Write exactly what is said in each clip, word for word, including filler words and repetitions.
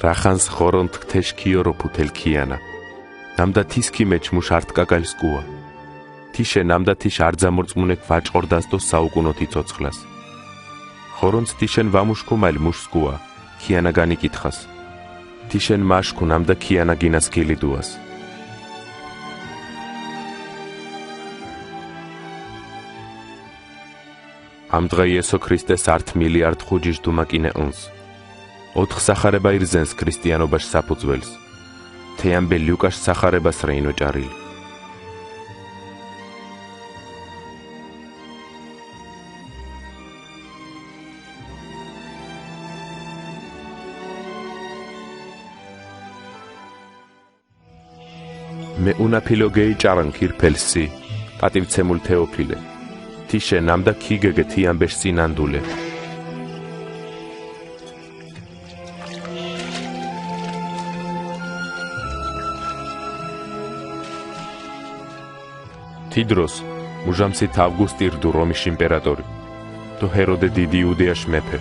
რახანს ღორონთქ თეშ ქიორო ფუთელ ქიანა. ნამდა თის ქიმეჩ მუშ ართკაკალ სკუა. თიშე ნამდა თიშ არძამორწმუნეკ ვაჭყორდას დო საუკუნო თი ცოცხლას. ღორონც თიშენ ვამუშ ქომალ მუშ სკუა, ქიანა განიკითხას. თიშენ მაშ ქუნამდა ქიანა გინას გილიდუას. ამ დღე იესო ქრისტეს ართ მილიარდ ხუჯიშ დუმაკინე უნს. ოთხ სახარება ირზენს ქრისტიანობაშ საფუძველს. თეამბე ლიუკაშ სახარებას რეინო ჭარილ. მე უნაფილო გეიჭარან ქირფელსი, პატივცემულ თეოფილე. თიშე ნამდა ქიგეგე თიამბეშ სინანდულე. თიდროს მუჟამსით ავგუსტი რდუ რომის იმპერატორი, დო ჰეროდე დიდი იუდეაშ მეფე.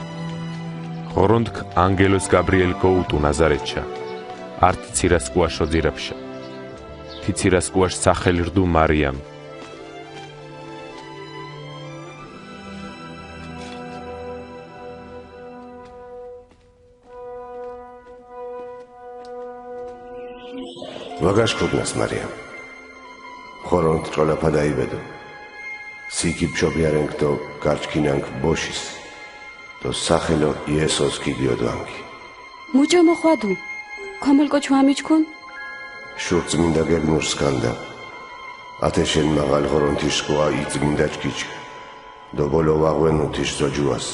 ღორონთქ ანგელოს გაბრიელ გოუტუ ნაზარეთშა, ართ ცირასკუაშ ოძირაფშა. თი ცირასკუაშ სახელი რდუ მარიამ. ვაგაშ ქოგნას მარიამ. ღორონთ ჭოლაფა დაიბედო. სიკი ფშობიარენქ დო გარჩქინანქ ბოშის, დო სახელო იესოს ქიგიოდვანქი. მუჭო მოხვადუ, ქომოლ კოჩ ვამიჩქუნ? შურწმინდა გეგმურს სქანდა. ათე შენ მაღალ ღორონთიშ სკუა იწმინდა ჩქიჩქ, დო ბოლო ვაღვენუ თიშ ზოჯუას.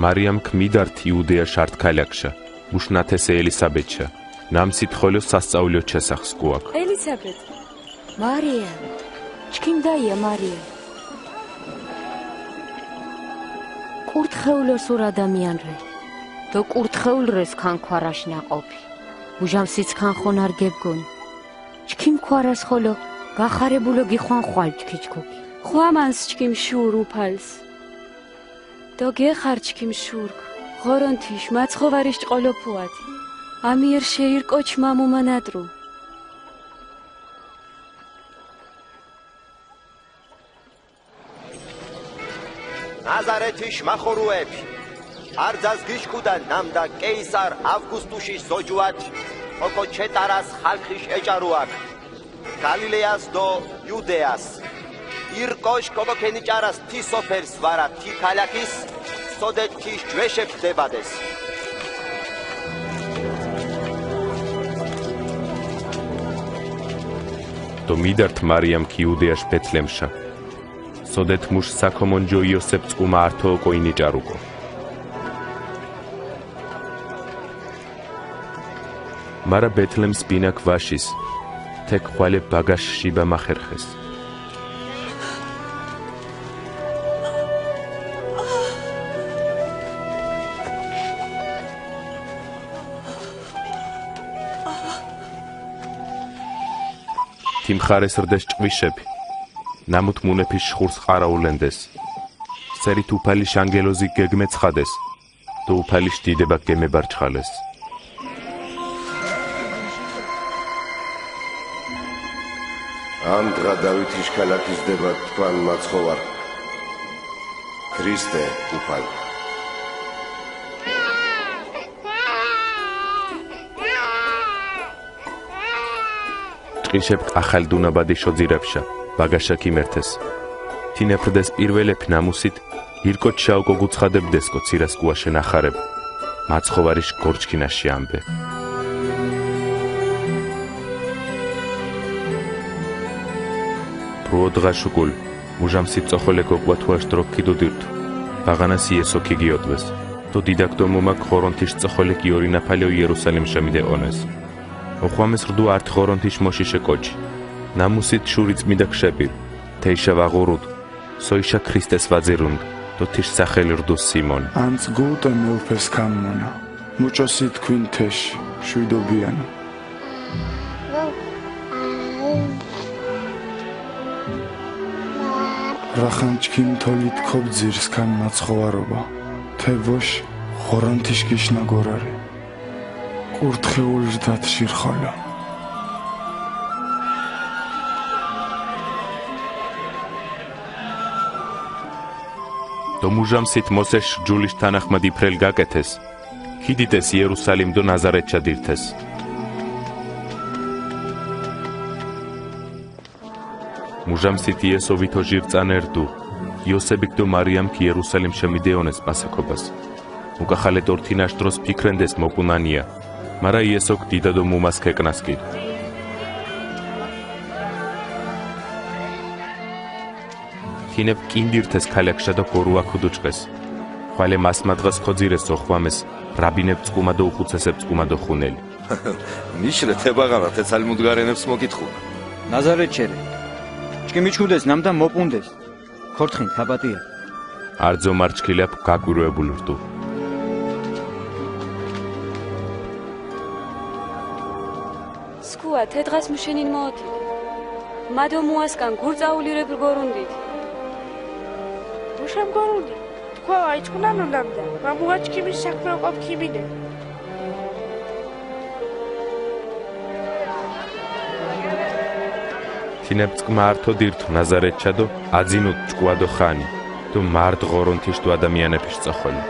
მარიამქ მიდართ იუდეაშ ართ ქალაქშა, მუშ ნათესე ელისაბედშა. ნამსით ხოლო სასწაულიო ჩასახ სკუაქ. ელისაბედ. მარიამ. ჩქიმ დაია მარიამ. კურთხეულო სურ ადამიან რე. დო კურთხეულ რეს ქანქვარაშ ნაყოფი. მუჟამსით ქანხონ არ გებგონ. ჩქიმ ქვარას ხოლო გახარებულო გიხვან ხვალ ჩქიჩქუქი. ხვამანს ჩქიმ შურ უფალს. დო გეხარ ჩქიმ შურქ, ღორონთიშ, მაცხოვარიშ ჭყოლოფუათ. ამიერ შეირ კოჩ მამუმანადრუ. ნაზარეთიშ მახორუეფი. არძას გიშკუდა ნამდა კეისარ ავგუსტუშის ზოჯუათ, ოკო ჩეტარას ხალხიშ ეჭარუაქ. გალილეას დო იუდეას. ირ კოშ ქოგოქენიჭარას თი სოფელს ვარა თი ქალაქის, სოდეთ თიშ ჯვეშებ დებადეს. დო მიდართ მარიამქ იუდეაშ ბეთლემშა. სოდეთ მუშ საქომონჯო იოსებ წკუმა ართო ოკო ინიჭარუკო. მარა ბეთლემს ბინაქ ვაშის, თეკ ხვალე ბაგაშ შიბა მახერხეს. თიმხარეს რდეს ჭყვიშეფი, ნამუთ მუნეფის შხურს ყარაულენდეს. სერით უფალი შანგელოზი გეგმეცხადეს, დო უფალის დიდება გემებარჩხალეს. ამ დღა დავითის ქალაქის დება თქვან მაცხოვარ ქრისტე უფალი. ტყიშებ კახალ დუნაბადი შოძირაფშა, ბაგაშა ქიმერთეს. თინეფრდეს პირველეფ ნამუსით ირკოჩ შაუკო გუცხადებდეს კო ცირას კუაშენ ახარებ, მაცხოვარიშ გორჩქინაში ამბე. პრუო დღაშუკულ, მუჟამსი წოხოლე გოკვათუაშ დროკ ქიდუდირთ, ბაღანას იესო ქიგიოდვეს, დო დიდაკ დო მუმაკ ღორონთიშ წოხოლე გიორინაფალეო იერუსალიმ შემიდეონეს. ოხვამეს რდუ ართ ღორონთიშ მოშიშე კოჩი, ნამუსით შური წმიდა ქშეპირ, თეიშა ვაღურუდ, სოიშა ქრისტეს ვაძირუნდ, დო თიშ სახელი რდუ სიმონ. ანც გულტე მეუფეს ქანმონა, მუჭოსი თქვინ თეში, შვიდობიანო. რახან ჩქიმ თოლით ქობძირს ქან მაცხოვარობა, თე ვოშ ღორონთიშ გიშნა გორარი, კურთხეულ ჟდათ ჟირ ხოლო. დო მუჟამსით მოსეშ რჯულიშ თანახმად იფრელ გაკეთეს, ქიდიტეს იერუსალიმ დო ნაზარეთშა დირთეს. მუჟამსით იესო ვითო ჟირ წანერ დუ, იოსებიქ დო მარიამქ იერუსალიმ შემიდეონეს პასექობას. უკახალე ტორ თინაშ დროს ფიქრენდეს მოპუნანია, მარა იესოქ დიდადო მუმას ქეკნასკი. თინეფ კინდირთეს ქალექ შადო გორუა ქუდუჭყეს. ხვალე მასმა დღეს ქოძირეს ოხვამეს, რაბინეფ წკუმადო უხუცესეფ წკუმადო ხუნელი. ნიშრე თებაღანა თეცალ მუდგარენებს მოკითხუნა. ნაზარეთშერე. ჩკი მიჩქუდეს ნამდა მოპუნდეს. ქორთხინ თაპატია. არძო მარჩქილეფ გაკვირვებულ რდუ. სქუა თე დღას მუშენინ მოოთი. მადო მუასკან გურწაული რე ბგორუნდით. მუშემ გორუნდი. თქვა აიჩქუნა ნუნამდა. მა მუაჩ ქიმის საქმე ოყობ ქიმინე. თინეფ წკმა ართო დირთუ ნაზარეთშადო, აძინუ ჭკუადო ხანი, დო მარდ ღორონთიშ დო ადამიანეფიშ წოხოლი.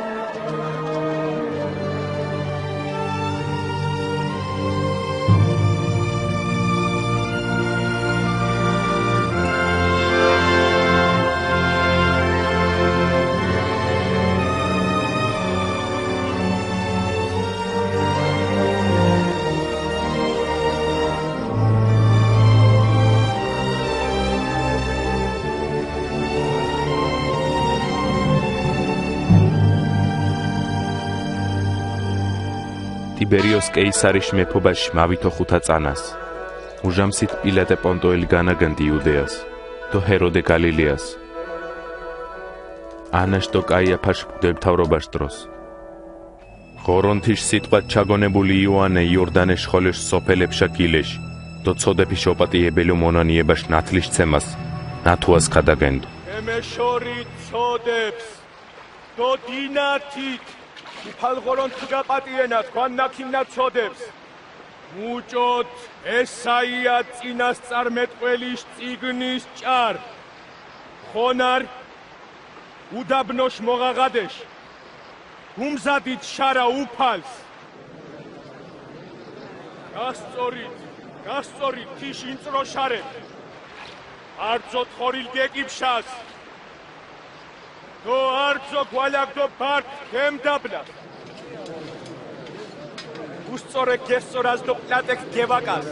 ტიბერიოს კეისარიშ მეფობაში მავითო ხუთა წანას. უჟამსით პილატე პონტოელი განაგენდი იუდეას, დო ჰეროდე გალილეას. ანაშ დო კაიაფაშ მღვდელმთავრობაშ დროს. ღორონთიშ სიტყვად ჩაგონებული იოანე იორდანეშ ხოლეშ სოფელეფშა გილეშ, დო ცოდეფიშ ოპატიებელო მონანიებაშ ნათლიშ ცემას, ნათუას ქადაგენდ. ემეშორი ცოდებს, დო დინათით, უფალ ღორონთ გაპატიენათ, გვანნაქიმნა ცოდებს. მუჭოთ ესაია წინასწარმეტყველიშ წიგნის ჭარ. ხონარ უდაბნოშ მოღაღადეშ, გუმზადით შარა უფალს. გასწორით, გასწორით თიშ ინწრო შარეთ. არძო თხორილ გეკიბშას. დო არძო გვალაგდო ბართ გემდაბლა. უსწორე გესწორას დო პლატეკ გევაკას.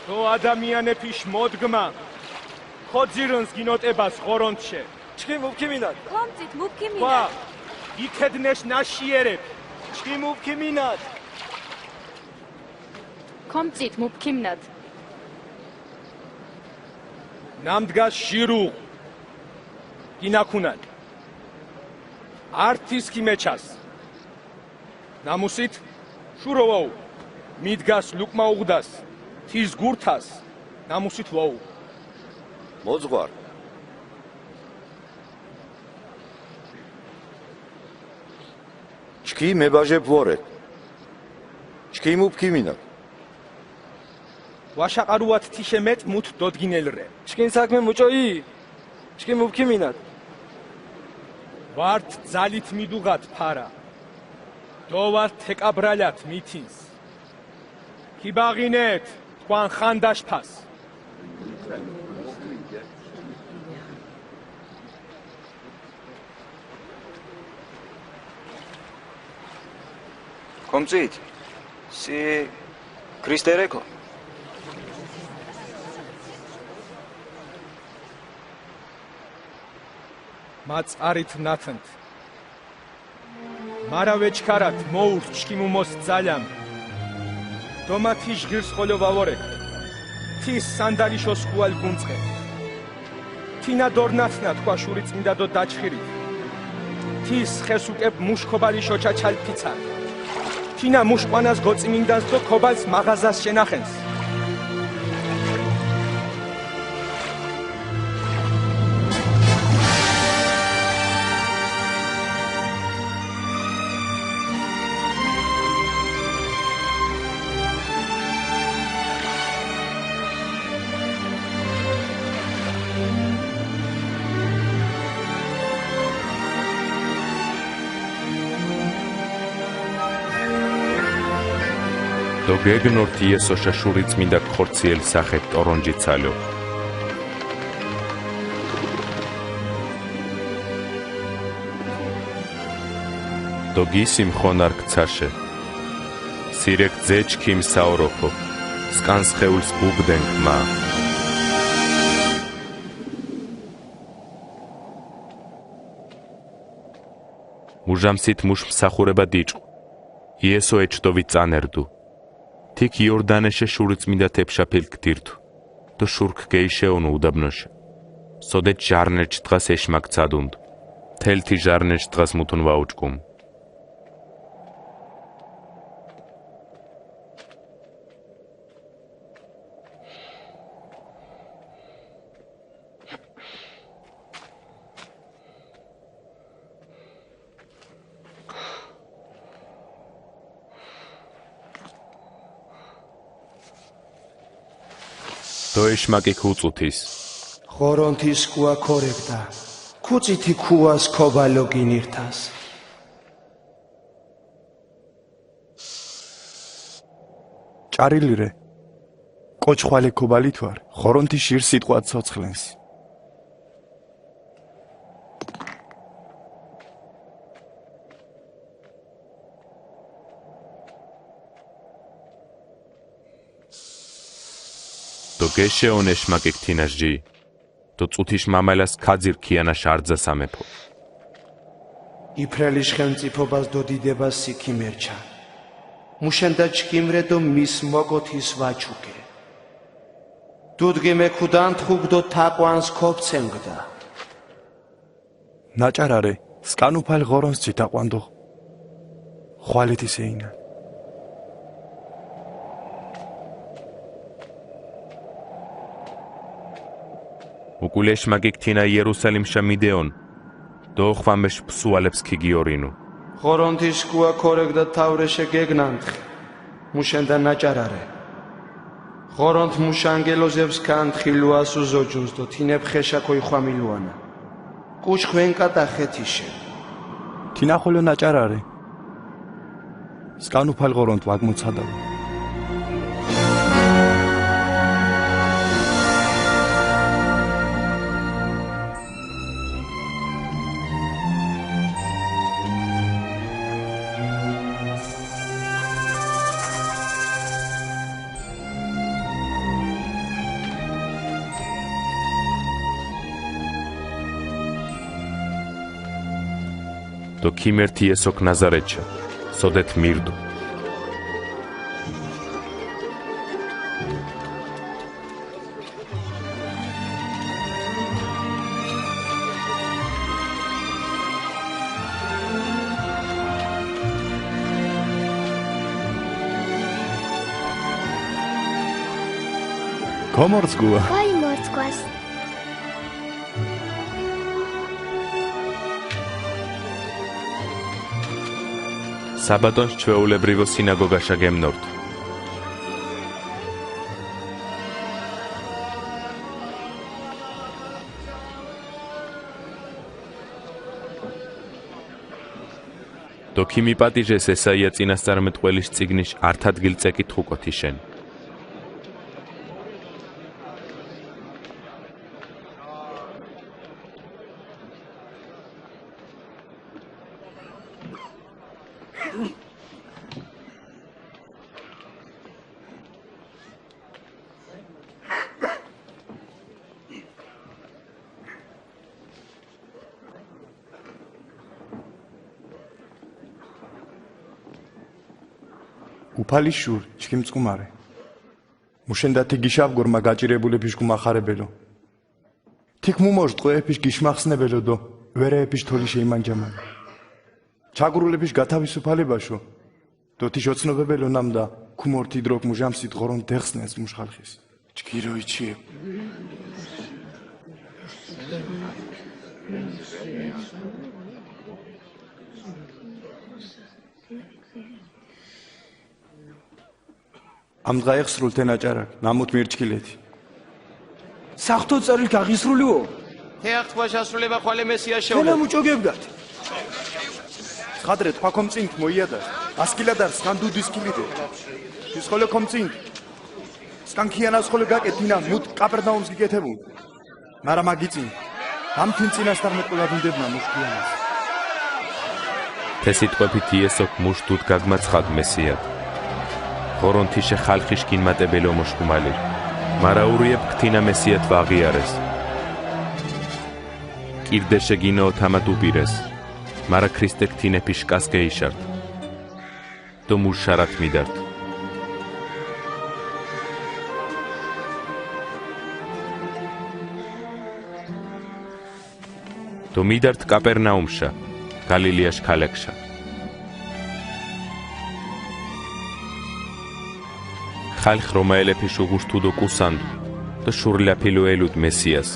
დო ადამიანეფიშ მოდგმა. ხოძირუნს გინოტებას ღორონთშე. ჩქიმ უფქიმინათ. კომწით მუფქიმინათ. ქვა, იქედნეშ ნაშიერებ. ჩქიმ უფქიმინათ. კომწით მუფქიმინათ. ნამდგას ჟირუ გინაქუნან. ართის ქიმეჩას. ნამუსით შურო ვაუ. მიდგას ლუკმა უღდას, თის გურთას, ნამუსით ვაუ. მოძღვარ. ჩქი მებაჟებ ვორეთ. ჩქი მუფქიმინათ. ვაშაყარუათ თიშე მეტ მუთ დოდგინელ რე. ჩქინ საქმე მუჭოი? ჩქი მუფქიმინათ. ვართ ძალით მიდუღათ ფარა. დოვალთ თეკაბრალათ მითინს. ქიბაღინეთ თქვან ხანდაშფას. კომწით, სი ქრისტე რე ქო? მაწყარით ნათნთ. მარა ვეჩქარათ, მოურთ ჩქიმუმოს ძალამ. დომა თიშ ღირს ხოლო ვავორე. თის სანდალიშ ოსქუალ გუნწყე. თინა დორნათნა თქვა შური წმინდადო დაჩხირი. თის ხეს უკებ მუშ ქობალიშ ოჩაჩალ ფიცარ. თინა მუშ ყვანას გოწიმინდანს დო ქობალს მაღაზას შენახენს. დო გეგნორთ იესოშა შურიწმინდა ქორციელ სახე ტორონჯი ცალო. დო გისიმ ხონარ ქცაშე. სირეკ ძე ჩქიმ საოროფო, სკანს ხეულს ბუბდენქ მა. მუჟამსით მუშ მსახურება დიჭყ. იესო ეჩდოვი წანერდუ. თიქ იორდანეშე შურიწმინდა თეფშაფილ ქდირთუ. დო შურქ გეიშეუნუ უდაბნოშე. სოდეთ ჟარნეჩ დღას ეშმაკ ცადუნდ. თელთი ჟარნეჩ დღას მუთუნ ვაუჭკუმ. დო ეშმაკი ქუწუთის. ღორონთის ქუა ქორეკდა. ქუწითი ქუას ქობალო გინირთას. ჭარილი რე. კოჩ ხვალე ქობალით ვარ, ღორონთი შირ სიტყვა ცოცხლენს. დო გეშეონ ეშმაკი ქთინაშ ჯი. დო წუთიშ მამალას ქაძირ ქიანაშ არძა სამეფო. იფრალიშ ხელმწიფობას დო დიდებას სი ქიმერჩა. მუშენდა ჩქიმრე დო მის მოგოთის ვაჩუკე. დუდგე მე ქუდან თხუგ დო თაყვანს ქოფცენგდა. ნაჭარ არე, სკანუფალ ღორონს ჩითაყვანდო. ხვალეთი სეინა. უკულეშ მაგიქ თინა იერუსალიმ შამიდეონ, დოხვამეშ ფსუალებს ქიგიორინუ. ღორონთის ქუა ქორეკ და თავრეშე გეგნანთხი, მუშენდა ნაჭარ არე. ღორონთ მუშ ანგელოზებს ქანთხილუა სუზოჯუს დო თინებ ხეშა ქოიხვამილუანა. კუჩ ხვენკა და ხეთიშე. თინა ხოლო ნაჭარ არე. სკანუფალ ღორონთ ვაგმოცადა. დო ქიმერთი ესოკ ნაზარეთშა, სოდეთ მირდუ. ქომორცგუა. ვაი მორცგვას. საბადონს ჩვეულებრივო სინაგოგაშა გემნორთ. დო ქიმიპატიჟეს ესაია წინასწარმეტყველის წიგნიშ ართ ადგილ წეკითხუკოთიშენ. უფალი შურ, ჩქიმ წყუმარე. მუშენდა თი გიშავ გორმა გაჭირებულების გუმახარებელო. თიქ მუმორ ტყვეების გიშმახსნებელო დო ვერეების თოლი შეიმანჯამან. ჩაგურულების გათავისუფალებაშო. დო თიშ ოცნობებელო ნამდა ქუმორ თი დროკ მუჟამსით ღორონ დეხსნეს მუშხალხის. ჩქირო იჩიებ. ამ დღა ეხსრულთე ნაჭარაკ, ნამუთ მირჩქილეთი. საღვთო წერილ გაღისრულიო. თე ახ თქვა შესრულება ხვალე მესია შეულა. თელა მუჭოგებდათ. ცხადრე თქვა კომწინთ მოიადა. ასკილად არ სკანდუდის კილიდე. ის ხოლე ქომწინ. სკანქიანას ხოლე გაკეთინა, მუდ კაპერნაუმს გიკეთებულ. მარა მაგიწინ. ამ თინ წინასწარმეტყველად უნდებნა მუშ ქიანას. თე სიტყვებით იესო მუშ დუდ გაგმაცხად მესიად. ღორონ თიშე ხალხიშ გინმატებელო მოშხუმალირ. მარა ურიებ ქთინა მესიად ვაღიარეს. კირდეშე გინო თამად უპირეს. მარა ქრისტე ქთინეფიშ კას გეიშარდ. დო მუშ შარათ მიდართ. დო მიდართ კაპერნაუმშა, გალილეაშ ქალექშა. ხალხ რომაელეფიშ უღუშ თუდო კუსანდ, დო შურლაფილო ელუდ მესიას.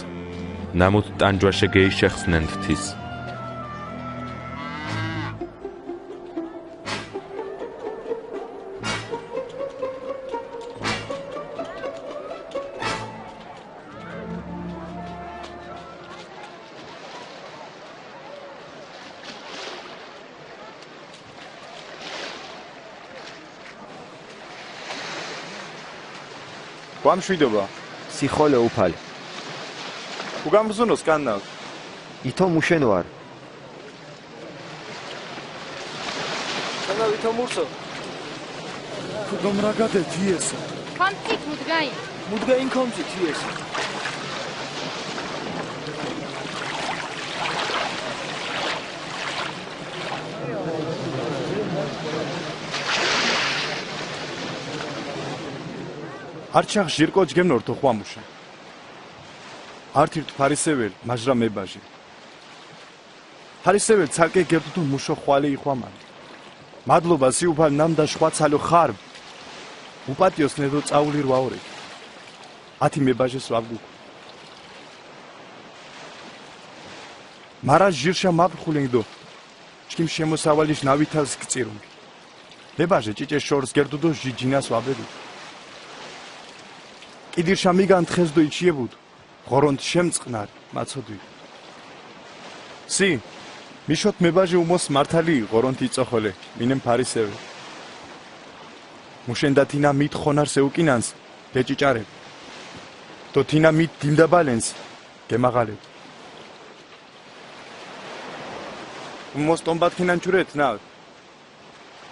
ნამუთ ტანჯვაშე გეიშეხსნენდ თის. გვამშვიდობა. სიხოლე უფალი. გუგამბზუნოს კანალ. ითო მუშენ ვარ. თანა ვითომურსო. ქუგომრაგადე თიესო. ქამცით მუდგაინ. მუდგაინ ქამცით თიესო. არჩახ ჟირკოჯ გემნორ თოხვამუშა. ართირთ ფარისეველ მაჟრა მებაჟი. ფარისეველ ცალკე გერდუთუნ მუშო ხვალი იხვამან. მადლობა სიუფალ ნამდა ხვაცალო ხარ. უპატიოს ნედო წაულირ ვაორეკ. ათი მებაჟეს ვაბგუკ. მარა ჟირშა მაბრხულენგ დო ჩქიმ შემოსავალიშ ნავითალს გწირუნ. მებაჟე ჭიჭე შორს გერდუდო ჟიჯინას ვაბედუ. კიდირშა მიგან თხეს დო იჩიებუდ. ღორონთ შემწყნარ მაცოდვი. სი, მიშოთ მებაჟე უმოს მართალი ღორონთ იწოხოლე, მინემ ფარისევე. მუშენდა თინა მით ხონარს ეუკინანს, გეჭიჭარებ. დო თინა მით დინდაბალენს, გემაღალებ. უმოს ტომბად ქინანჩურეთ, ნა.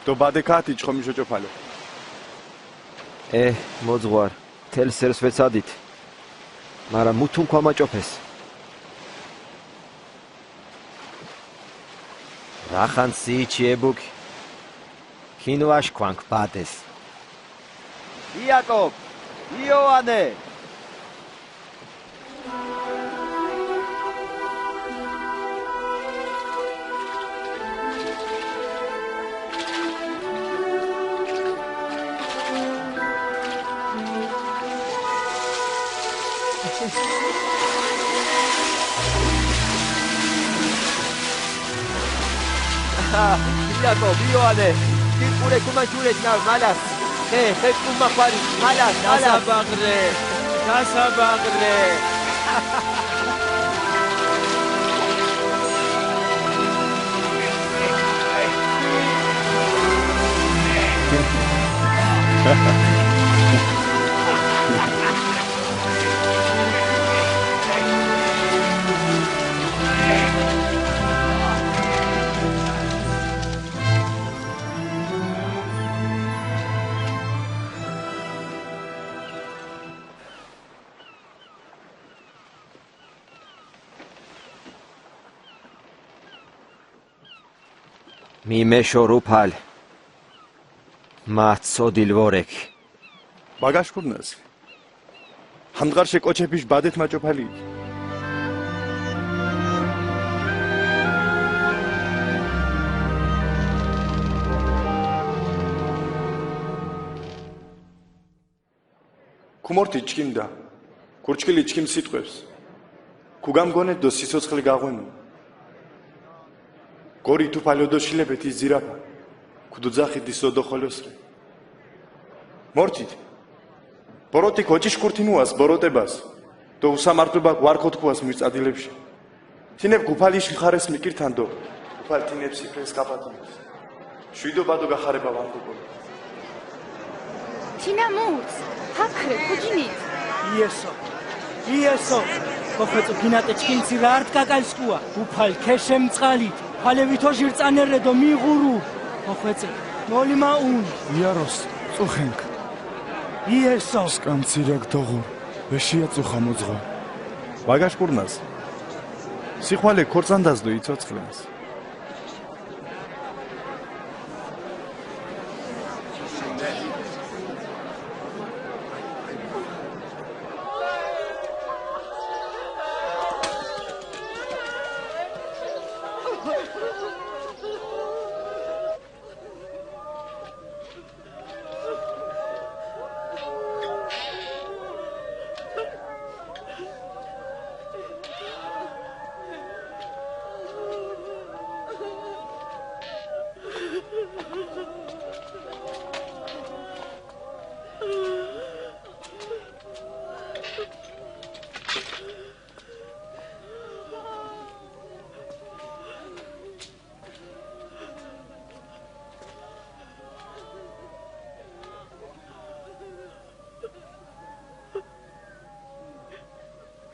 დო ბადე ქათი ჩხომი შოჭოფალე. ე, მოძღვარ, თელ სერს ვეცადით. მარა მუთუნ ქვამაჭოფეს. რახან სიჩიებუკ ქინვაშ ქვანკ ბადეს. იაკობ, იოანე. იაკობ, იოანე, გიყურე ქუმაჯურეთ ნავ მალას. ხე, ხე ქუმახვარი, მალას, მალას. გასაბაღრე, გასაბაღრე. მიმეშორ უფალ, მა ცოდილ ვორექ. ბაგაშ ქურნას. ჰანდღარ შე კოჩეფიშ ბადეთ მაჭოფალი. ქუმორთი ჩქიმ და ქურჩქილი ჩქიმ სიტყვებს. ქუგამგონეთ დო სიცოცხლე გაღვინო. გორი თუფალ ოდოშილებ ეთი ზირაფა. ქუდუძახი დისო დოხოლოსრე. მორთით. ბოროტი ქოჭიშ ქურთინუას ბოროტებას. დო უსამართლობა გვარ ქოთქუას მუჭწადილებში. თინეფ გუფალიშ მხარეს მიკირთანდო, გუფალ თინეფ სიფრენს გაპატიმოს. შვიდობა დო გახარება ვანდობო. თინა მურც, ჰაქრე ქუჯინით. იესო, იესო, მოხეწუ გინატე ჩქიმცი რა არტ კაკალ სკუა, უფალ ქეშემ წყალით, ფალე ვითოჟირ წანერე დო მიღურუ, მოხეწე, მოლი მაუნ. იაროს, წუხენქ. იესო. სკამცირაკ დოღურ, ეშია წუხა მოძღვა. ვაგაშკურნას. სიხვალე ქორწანდას დო იცოცხლენს.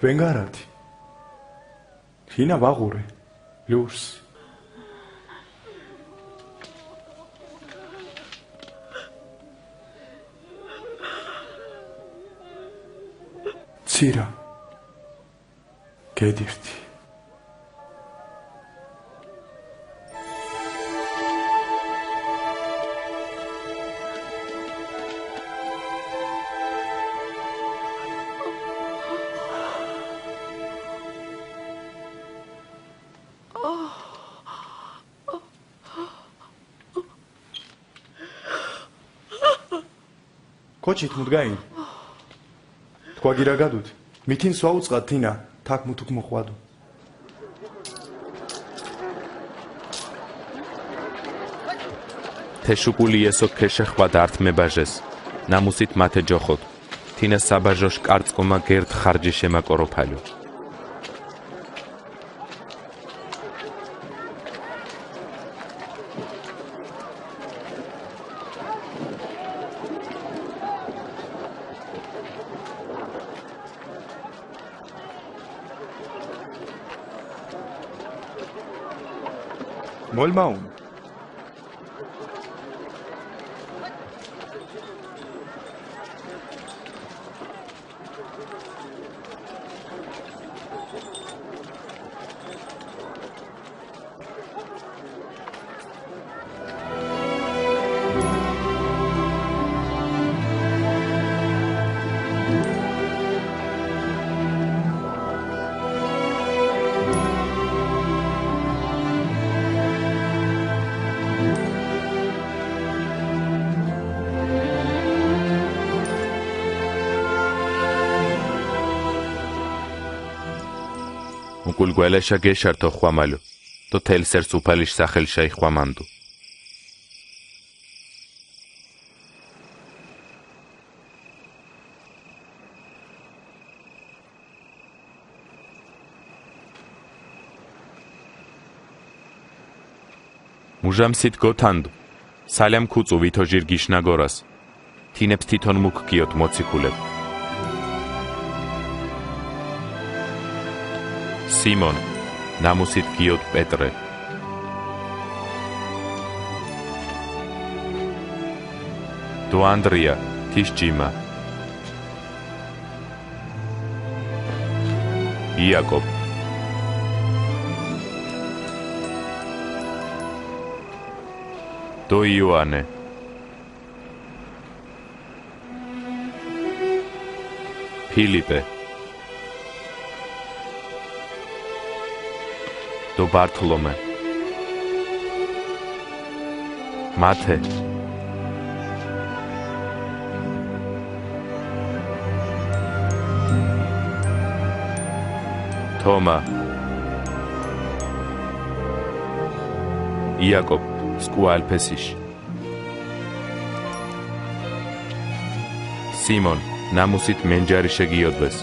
ვენგარათი. ჰინა ვაღურე. ლურს. ცირა. გედირთი. ქოჩით მუდგაინ. თქვა გირაგადუთ, მითინ სვა უწყად თინა, თაქ მუთუქ მოხვადუ. თეშუპული ესო ქეშეხვად ართმე ბაჟეს, ნამუსით მათე ჯოხოდ. თინა საბაჟოშ კარწკომა გერდ ხარჯი შემაკოროფალო. მოლ მაუნ. უკულ გველეშა გეშართო ხვამალო, დო თელსერ სუფალიში სახელ შაი ხვამანდო. მუჟამსით გოთანდ, სალამ ქუწუ ვითოჟირ გიშნაგორას. თინეფს თვითონ მუქ გიოთ მოციქულებ. სიმონ, ნამუსით გიოთ პეტრე. დო ანდრია, თის ჯიმა. იაკობ. დო იოანე. ფილიპე. დო ბართლომე. მათე. თომა. იაკობ, სკუა ალფესიში. სიმონ, ნამუსით მენჯარი შეგიოდვეს.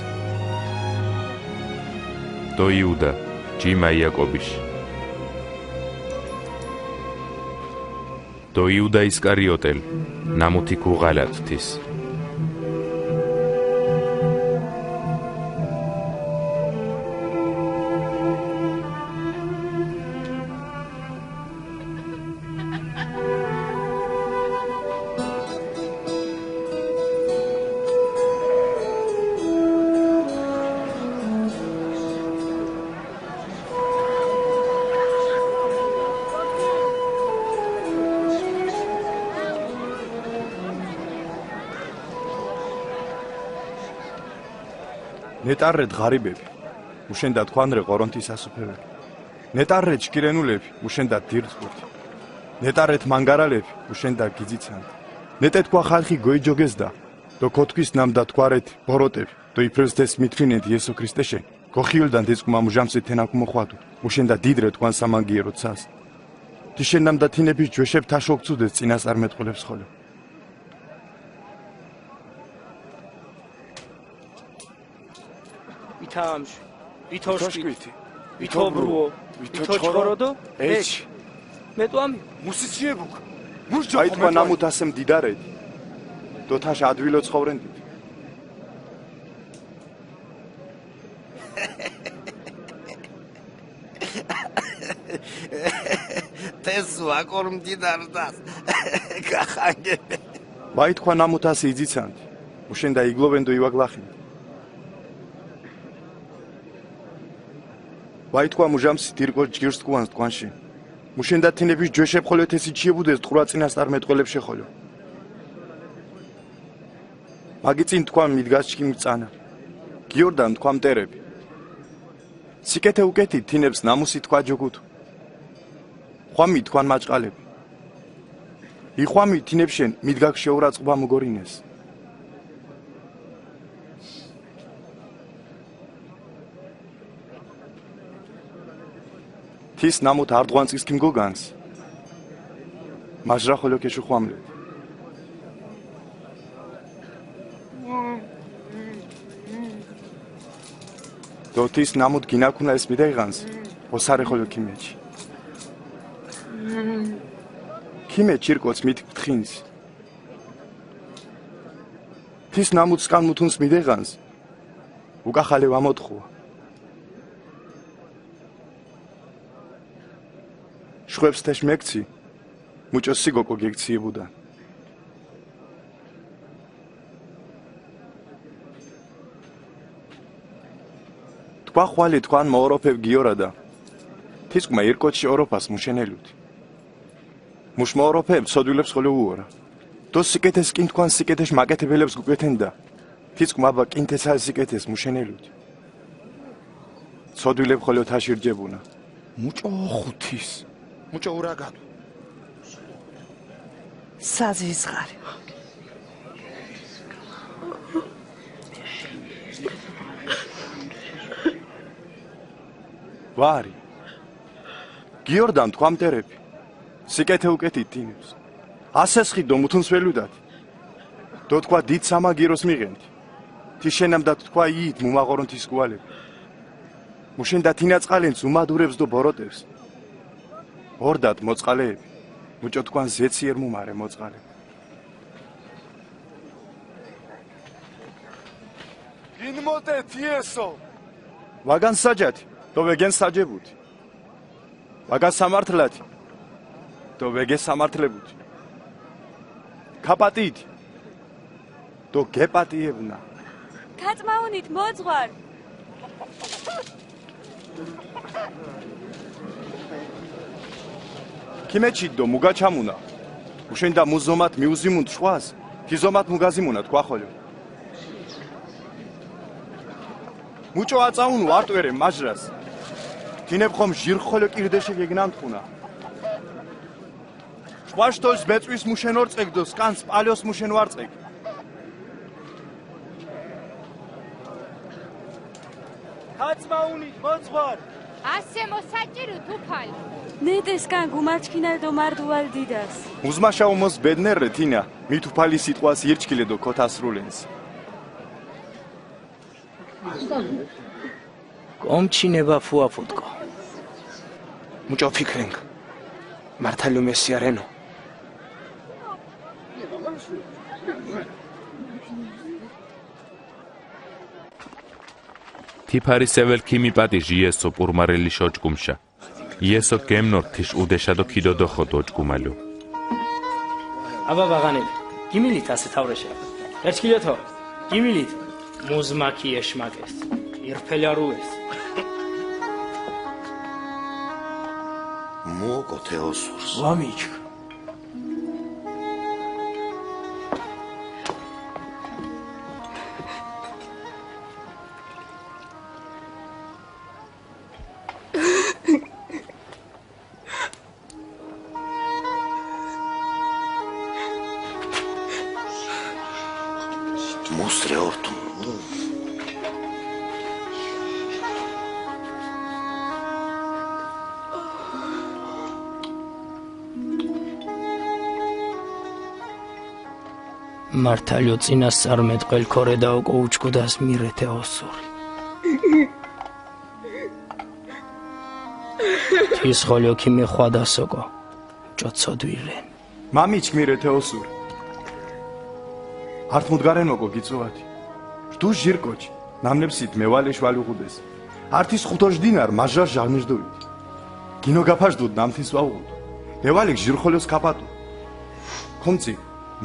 დო იუდა, ჯიმა იაკობიში. დო იუდა ისკარიოტელ, ნამუთი ქუღალათ თის. ნეტარრეთ ღარიბები, მუშენდა თქვანრე ღორონთის ასუფეველი. ნეტარრეთ ჭკირენულები, მუშენდა დირძგურთი. ნეტარრეთ მანგარალები, მუშენდა გიძიცანთ. ნეტე თქვა ხალხი გოიჯოგეს და, დო ქოთქვის ნამდა თქვარეთ ბოროტები, დო იპრევს დეს მითმინეთ იესო ქრისტეშენ. გოხიულდან დისკუმა მუჟამსი თენა ქუმოხვადუ, მუშენდა დიდრე თქვან სამანგიერო ცას. თიშენ ნამდა თინების ჯვეშებ თაშოქცუდეს წინასწარმეტყველებს ხოლო. ვითამში, ვითოშკვითი, ვითობრუო, ვითოჩხოროდო, ეჩ. მეტუამი. მუსიციებუკ, მუშ აი თქვა ნამუთ ასემ დიდარეთ, დო თაშ ადვილო ცხოვრენდით. თეს ვაკორ მდიდარდას. გახანგე. ვაი თქვა ნამუთას იძიცანთ, მუშენდა იგლოვენდო ივაგლახინთ. ვაი თქვა მუჟამს დირკო ჯგირს კვანს თქვანში. მუშენდა თინების ჯვეშებ ხოლო თესი ჩიებუდეს ტყურა წინასწარმეტყველებს შეხოლო. მაგიწინ თქვა მიდგას ჩქიმ წანა. გიორდან თქვა მტერები. სიკეთე უკეთი თინებს ნამუსი თქვა ჯოგუთ. ხვამი თქვან მაჭყალები. იხვამი თინებშენ მიდგაქ შეურაცხობა მუგორინეს. თის ნამუთ არდღვანწის ქიმგოგანს. მაჟრა ხოლო ქეშუხვამლეთ. დო თის ნამუთ გინაქუნა ეს მიდეღანს, ოსარე ხოლო ქიმეჩი. ქიმეჩ ირკოც მით თხინს. თის ნამუთ სკან მუთუნს მიდეღანს, უკახალე ვამოთხუა. შვებს თეშ მექცი, მუჭო სიგოკო გექციებუდა. თქვა ხვალი თქვან მოოროფებ გიორადა. თის კმა ირკოჩი ოროფას მუშენელუთ. მუშ მოოროფებ ცოდვილებს ხოლო უორა. დო სიკეთეს კინ თქვან სიკეთეშ მაკეთებელებს გუკეთენდა. თის კმა ბა კინ თესალ სიკეთეს მუშენელუთ. ცოდვილებ ხოლო თაშ ირჯებუნა. მუჭო ხუთის. მუჭო ურაგადუ. საზიზღარი. ვარი. გიორდან თქვა მტერები. სიკეთე უკეთი დინებს. ასესხი დო მუთუნს ველუდათ. დო თქვა დიდ სამაგიროს მიღენთ. თიშენამ და თქვა იით მუმაღორონ თის გუალები. მუშენ და თინა წყალენც უმადურებს დო ბოროტებს. ორდათ მოწყალეები. მუჭო თქვან ზეციერ მუმარე მოწყალე. გინმოტე თიესო. ვაგან საჯათ, დო ვეგენ საჯებუთ. ვაგან სამართლათ, დო ვეგე სამართლებუთ. ქაპატით, დო გეპატიებუნა. ქაწმაუნით მოძღვარ. ქიმეჩით დო მუგაჩამუნა. უშენ და მუზომათ მიუზიმუნთ შვას, თი ზომათ მუგაზიმუნა თქვა ხოლო. მუჭო აწაუნ ვარტვერე მაჟრას. თინებ ხომ ჟირ ხოლო კირდეშე გეგნანთხუნა. შვაშ თოლს ბეწვის მუშენ ორწეკ დო სკანს პალიოს მუშენ ვარწეკ. ქაწმაუნით მოძღვარ. ასე მოსაჭირო თუფალი. ნეტესკან გუმაჩქინა დო მარდუვალ დიდას. უზმაშა უმოს ბედნერე თინა, მით უფალი სიტყვას ირჩქილე დო ქოთასრულენს. კომჩინება ფუაფუტკო. მუჭო ფიქრენკ. მართალ უმესიარენო. თიფარი სეվել ქიმიპატიჟ იესო პურმარელი შოჭკუმშა. იესო გემნორ თიშ უდეშადო ქიდოდოხო დოჭკუმალო. აბა ბაღანები, გიმილით ასე თავრეშე. ერჩქილეთო, გიმილით. მუზმაქი ეშმაკეს, ირფელარუეს. მუოკო თეოსურს. ვამიჩქ. მართალიო წინასწარმეტ ყველ ქორე და ოკო უჩქუდას მირეთე ოსური. თის ხოლიო ქიმეხვადას ოკო ჭოცოდვირენ. მამიჩ მირეთე ოსური. ართმუდგარენ ოკო გიწუათი. რდუ ჟირ კოჩ, ნამნეფსით მევალეშ ვალუღუდეს. ართის ხუთოშ დინარ მაჟრაშ ჟარმირდუით. გინო გაფაშდუდ ნამთის ვაუღუდ. მევალიქ ჟირ ხოლიოს ქაპატუ. ქომცი,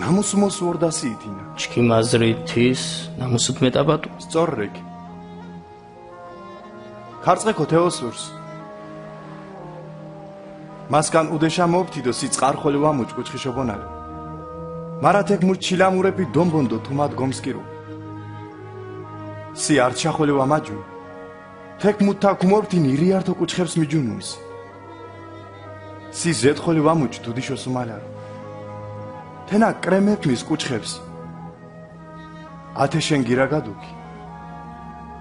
ნამუსუმოს ვორდასი ითინა. ჩქიმ აზრი თის ნამუსუდ მეტაპატუ. სწორ რეკ. ქარწყე ქოთეოსურს. მასკან უდეშა მოფთიდო სი წყარხოლი ვამუჭ კუჩხიშობონალო. მარა თეკ მუჩ ჩილამურეპი დომბონდო თუმად გომსკირო. სი არჩახოლი ვამაჯუ. თეკ მუთა ქუმორფთინ ირიართო კუჩხებს მიჯუნუნს. სი ზეთხოლი ვამუჭ დუდიშოსუმალარო. თენა კრემეფმის კუჩხებს. ათე შენ გირაგადუკი.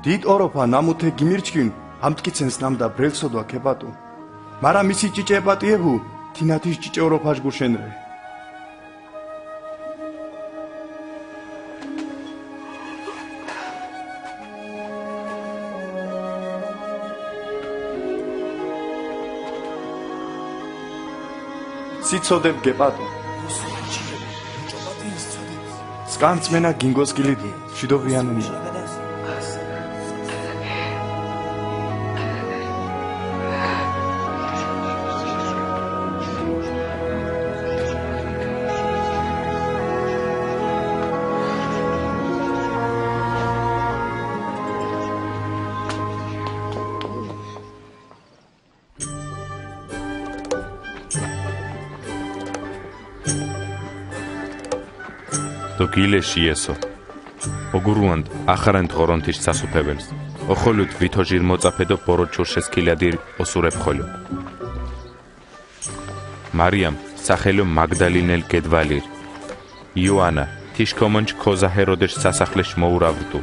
დიდ ოროფა ნამუთე გიმირჩკინ, ამტკიცენს ნამდა ბრელსოდვა ქეპატუ. მარა მისი ჭიჭე პატიებუ, თინათის ჭიჭე ოროფაშ გურშენრე. სიცოდებ გეპატუ. სკანც მენა გინგოს გილიდუ, შვიდობიანუნია. დო გილეში ესო. ოგურუანთ ახარენთ ღორონთის სასუფეველს. ოხოლუთ ვითოჟირ მოწაფედო ბოროჩურშეს ქილადი ოსურებ ხოლო. მარიამ სახელო მაგდალინელ გედვალირ. იოანა, თიშ ქომონჩ ქოზა ჰეროდეშ სასახლეშ მოურავდუ.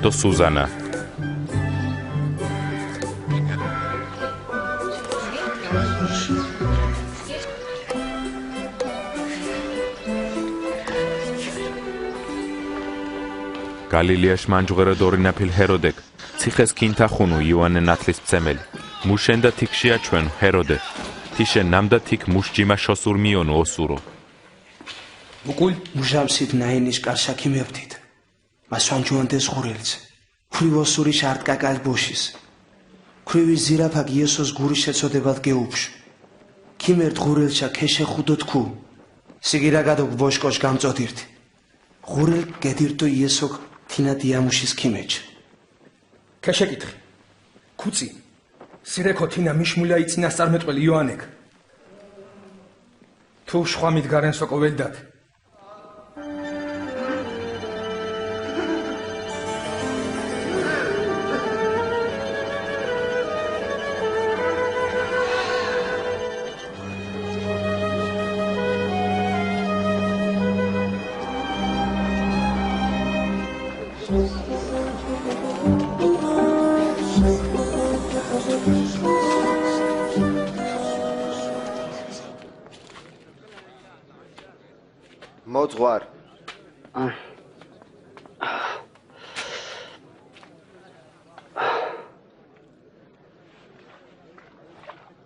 დო სუზანა. გალილეაშ მანჯუღერა დორინაფილ ჰეროდეკ ციხეს ქინთა ხუნუ იოანე ნათლისმცემელი. მუშენდა თიქ შეაჩვენ ჰეროდე. თიშე ნამდა თიქ მუშ ჯიმა შოსურ მიონუ ოსურო. უკულ მუჟამსით ნაენის კარსა ქიმევთით. მასვანჯუანდეს ღურელც. ქრივ ოსურის არტკაკალ ბოშის. ქრივი ზირაფაკ იესოს გური შეცოდებად გეუფშ. ქიმერთ ღურელსა ქეშე ხუდო თქუ. სიგირაგადო ბოშკოშ გამწოდირთ. ღურელ გედირტო იესოკ თინა დიამუშის ქიმეჩ. ქეშეკითხი. ქუწი. სირე ქოთინა მიშმულა ი წინასწარმეტყველი იოანეკ. თუ შხვა მიდგარენ სოკოველდათ. მოძღვარ.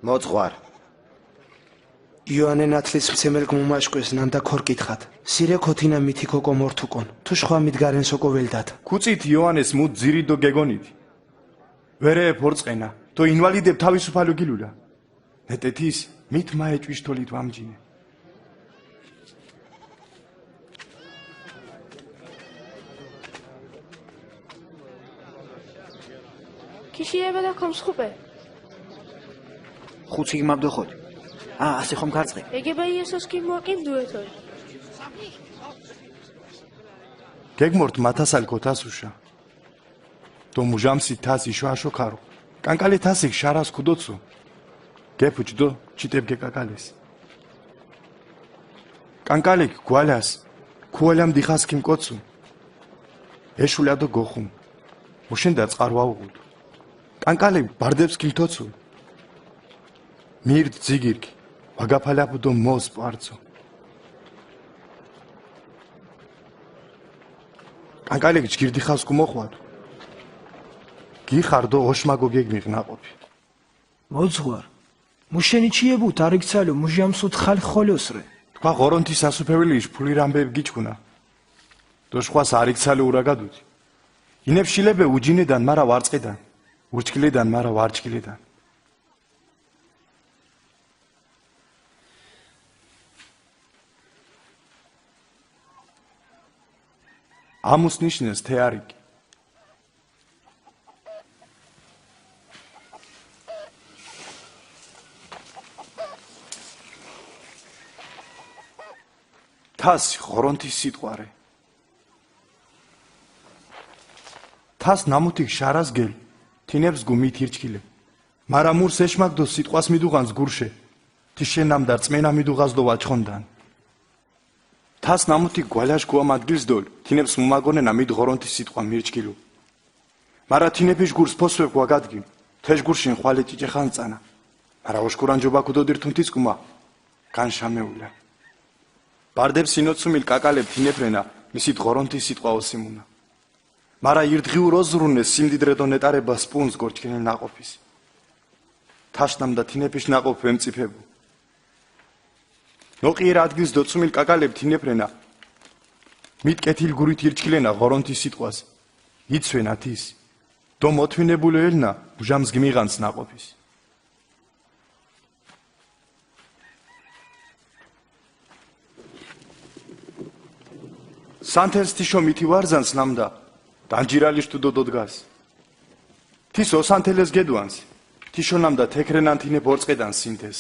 მოძღვარ. იოანე ნათლისმცემელ გმუმაშკვის ნანდა ქორკითხათ. სირე ქოთინა მითი ქოკო მორთუკონ. თუ შხვა მიდგარენ სოკოველდათ. ქუწით იოანეს მუდ ძირიდო გეგონით. ვერე ფორწყენა. თო ინვალიდებ თავისუფალო გილულა. ნეტეთის მით მაეჭვის თოლით ვამჯინე. ქიშიება და ქომსხუპე. ხუცი გმაბდოხოთ. ა, ასე ხომ ქარწყე? ეგება იესოს კი მოაკიმ დუეთოი. გეგმორთ მათასალ ქოთასუშა. დო მუჟამსი თას იშვაშო ქარო. კანკალე თასიქ შარას ქუდოცუ. გეფუჭ დო ჩიტებ გეკაკალეს. კანკალეკ გვალას ქუალამ დიხას ქიმკოცუ. ეშულა დო გოხუმ. მუშენდა წყარვა უღუდ. კანკალეკ ბარდებს ქიმთოცუ. მირდ ძიგირკ ვაგაფალაფუ დო მოს პარცო. კაკალეკ ჯგირ დიხას გუმოხვადუ. გიხარ დო ოშ მაგო გეგმიღ ნაყოფი. მოძღვარ, მუშენი ჩიებუ თარიქცალო მუჟამსუდ ხალ ხოლოსრე. თქვა ღორონთის სასუფეველიშ ფული რამბე გიჩქუნა. დოშ ხვას არიქცალო ურაგადუდი. ინებ შილებე უჯინედან, მარა ვარწყედან. ურჩქილედან, მარა ვარჩქილედან. ამუს ნიშნეს თეარიკი. თასი ღორონთის სიტყვარე. თას ნამუთიქ შარას გელ, თინებს გუმით ირჩქილე. მარა მურს ეშმაკ დო სიტყვას მიდუღანს გურშე, თიშენამ და რწმენა მიდუღას დო ვაჩხონდან. თას ნამუთი გვალაშ გუამ ადგილს დოლ, თინებს მუმაგონენა მიდ ღორონთის სიტყვა მირჩქილუ. მარა თინეფიშ გურს ფოსვებ გვაგადგიმ, თეშ გურშინ ხვალი ჭიჭე ხანს წანა. მარა ოშქურან ჯობა ქუდოდირ თუნთის კუმა, განშამეულა. ბარდებს ინოცუმილ კაკალებ თინეფრენა, მისით ღორონთის სიტყვა ოსიმუნა. მარა ირდღიუ როზ ზრუნე სიმდიდრე დო ნეტარება სპუნს გორჩქენილ ნაყოფის. თაშნამ და თინეფიშ ნაყოფ ვემწიფებუ. ნოყიერ ადგილს დოცუმილ კაკალებ თინეფრენა, მით კეთილ გურით ირჩქილენა ღორონთის სიტყვას. იცვენა თის. დო მოთმინებულო ელნა, უჟამს გიმიღანს ნაყოფის. სანთელს თიშო მითივარზანს ნამდა, დანჯირალიშ თუდო დოდგას. თის ოსანთელეს გედუანს, თიშო ნამდა თექრენან თინე ბორწყედან სინთეს.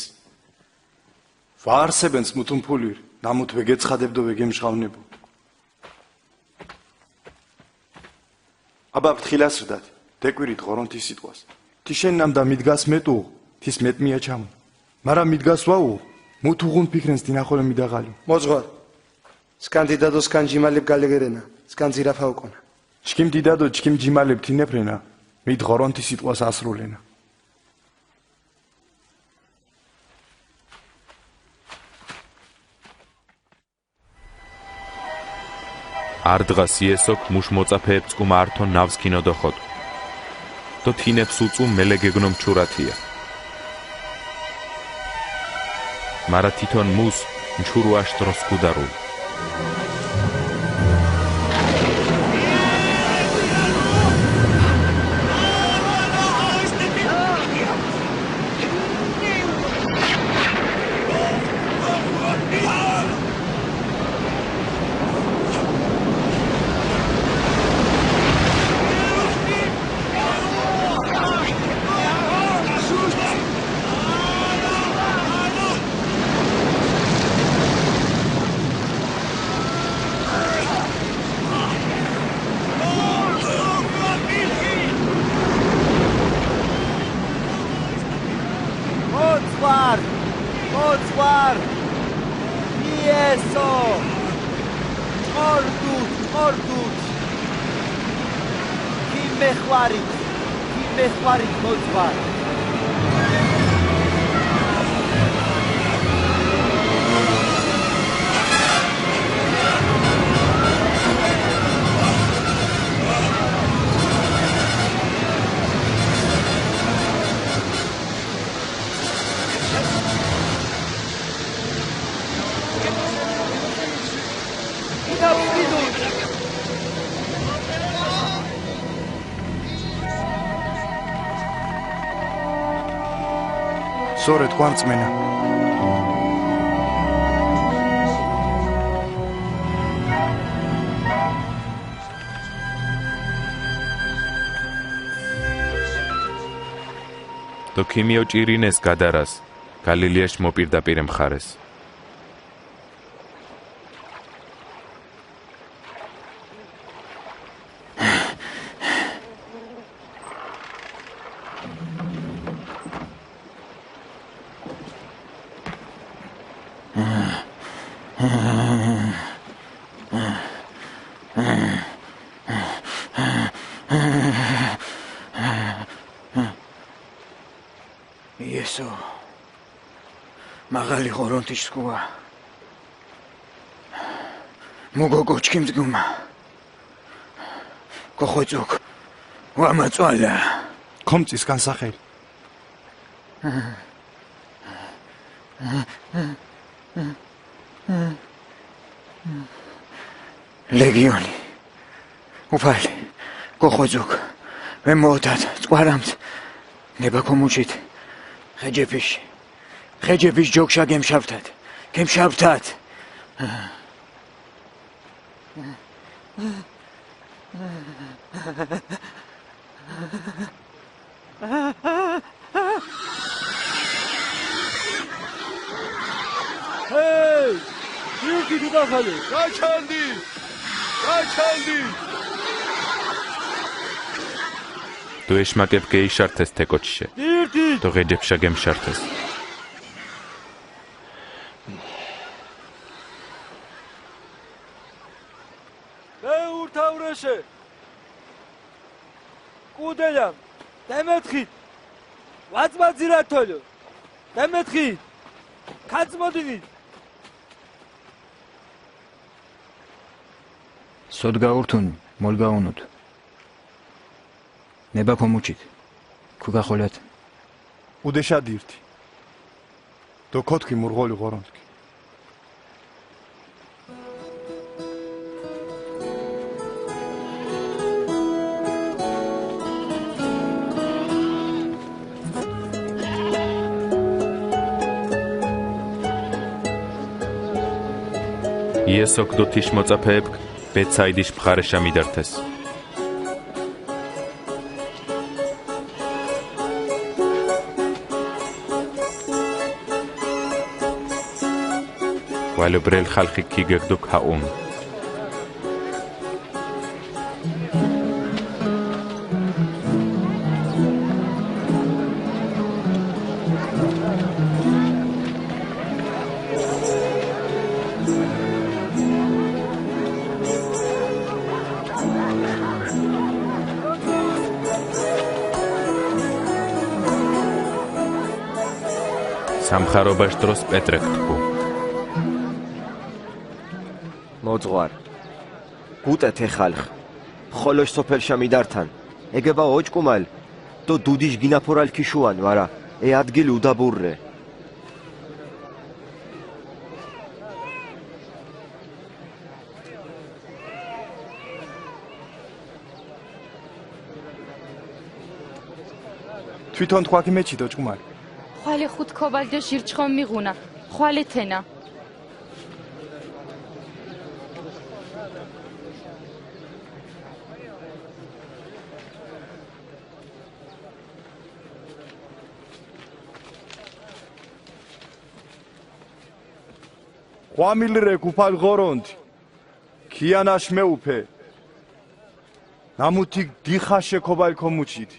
ვაარსებენს მუთუნ ფულირ, ნამუთ ვეგეცხადებდო ვეგემჟღავნებო. აბა ფთხილას რდათ, დეკვირით ღორონთის სიტყვას. თიშენ ნამდა მიდგას მეტუღ, თის მეტმია ჩამუ. მარა მიდგას ვაუღ, მუთუღუნ ფიქრენს დინახოლე მიდაღალო. მოძღვარ, სკან დიდადო სკან ჯიმალებ გალეგერენა, სკან ძირაფა უკონა. ჩქიმ დიდადო ჩქიმ ჯიმალებ თინეფრენა, მით ღორონთის სიტყვას ასრულენა. არდღას იესოკ მუშ მოწაფეებს კუმა ართო ნავს ქინოდოხოდ. დო თინებს უწუ მელე გეგნო მჩურათია. მარა თითონ მუს მჩურუაშ დროს ქუდარულ. მოძღვარ, მოძღვარ, იესო, ჭორდუთ, ჭორდუთ, გიმეხვარით, გიმეხვარით, მოძღვარ. სორე თქვა რწმენა. დო ქიმიო ჭირინეს გადარას, გალილეაშ მოპირდაპირე მხარეს. იესო, მაღალი ღორონთის სქუა. მუ გოგოჩქიმ დგუმა. გოხვეწუკ, ვამაწვალა. ქომწის განსახელი. ლეგიონი. უფალი, გოხვეწუკ, ვემოთათ წვარამთ. ნება ქომუჩით. ܚეჯეფიშ, ܚეჯეფიშ ჯოქშა გემშავთათ. გემშავთათ. ჰეი, ირკი დუდა ხალე. გაჩანდი! გაჩანდი! დუეშმაკებ გეიშართეს თე კოჩიშე. ირკი! დო ܚეჯეფშა გემშართეს. ბეურთაურეშე. კუდელამ, დემეთხით. ვაწმაძირა თოლო. დემეთხით. ქაწმოდინით. სოდ გაურთუნ, მოლ გაუნუთ. ნება ქომუჩით. ქუგახოლათ. უდეშად ირთი. დო ქოთქვი მურღოლი ღორონთკი. იესო გდუთიშ მოწაფეებკ ბეთსაიდის მხარეშა მიდართეს. ვალო ბრელ ხალხი ქიგეგდუ ქაუნ. სამხარობაშ დროს პეტრე ქთქუ. მოძღვარ, გუტე თე ხალხ, ხოლოშ სოფელშა მიდართან, ეგება ოჭკუმალ, დო დუდიშ გინაფორალ ქიშუან, ვარა, ე ადგილ უდაბურრე. თვითონ თქვა ქიმეჩით, ოჭკუმალ. ხვალე ხუთ ქოვალ დო ჟირ ჩხომ მიღუნა. ხვალე თენა. ყვამილ რე ქუფალ ღორონთი. ქიანაშ მეუფე. ნამუთი დიხაშე ქოვალ ქომუჩით.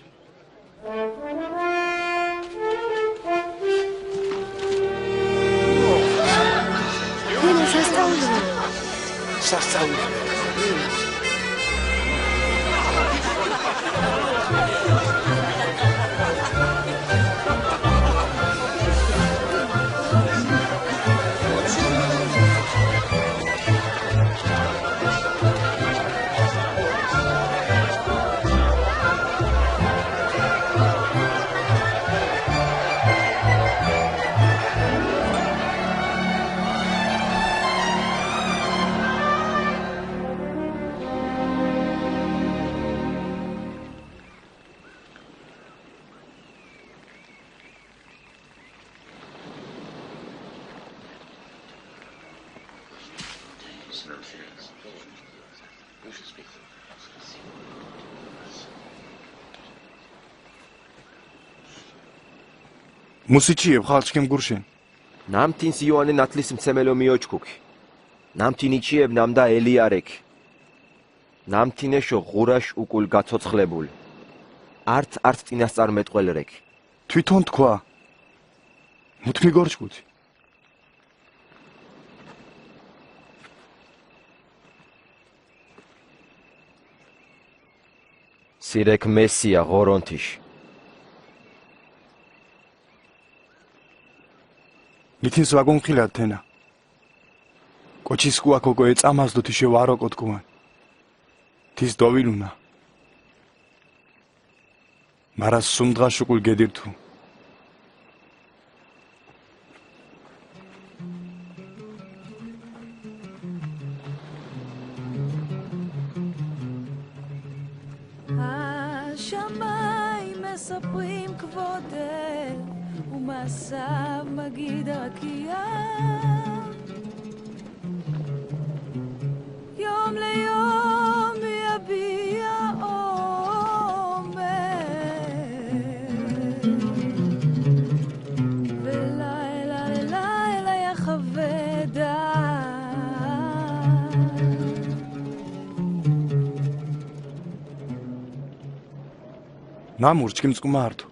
მუსიჩიებ ხალჩკემ გურშენ. ნამთინს იოანე ნათლისმცემელო მიოჩქუქ. ნამთინიჩიებ ნამდა ელია რეკ. ნამთინეშო ღურაშ უკულ გაცოცხლებულ. ართ ართ წინასწარმეტყველ რეკ. თვითონ თქვა. მუთმი გორჩქუთი. სირეკ მესია ღორონთიშ. მითინს ვაგონხილათ თენა. კოჩის კუა ქოკო ეწამას დო თიშე ვარო კოთკუან. თის დოვილუნა. მარა სუმ დღა შუყულ გედირთუ. השמיים מספרים כבודך, ומעשיו מגיד רקיע. יום ליום יביע אומר, ולילה ללילה יחווה דעת. ნამუ, ჩქიმ წკუმა ართო.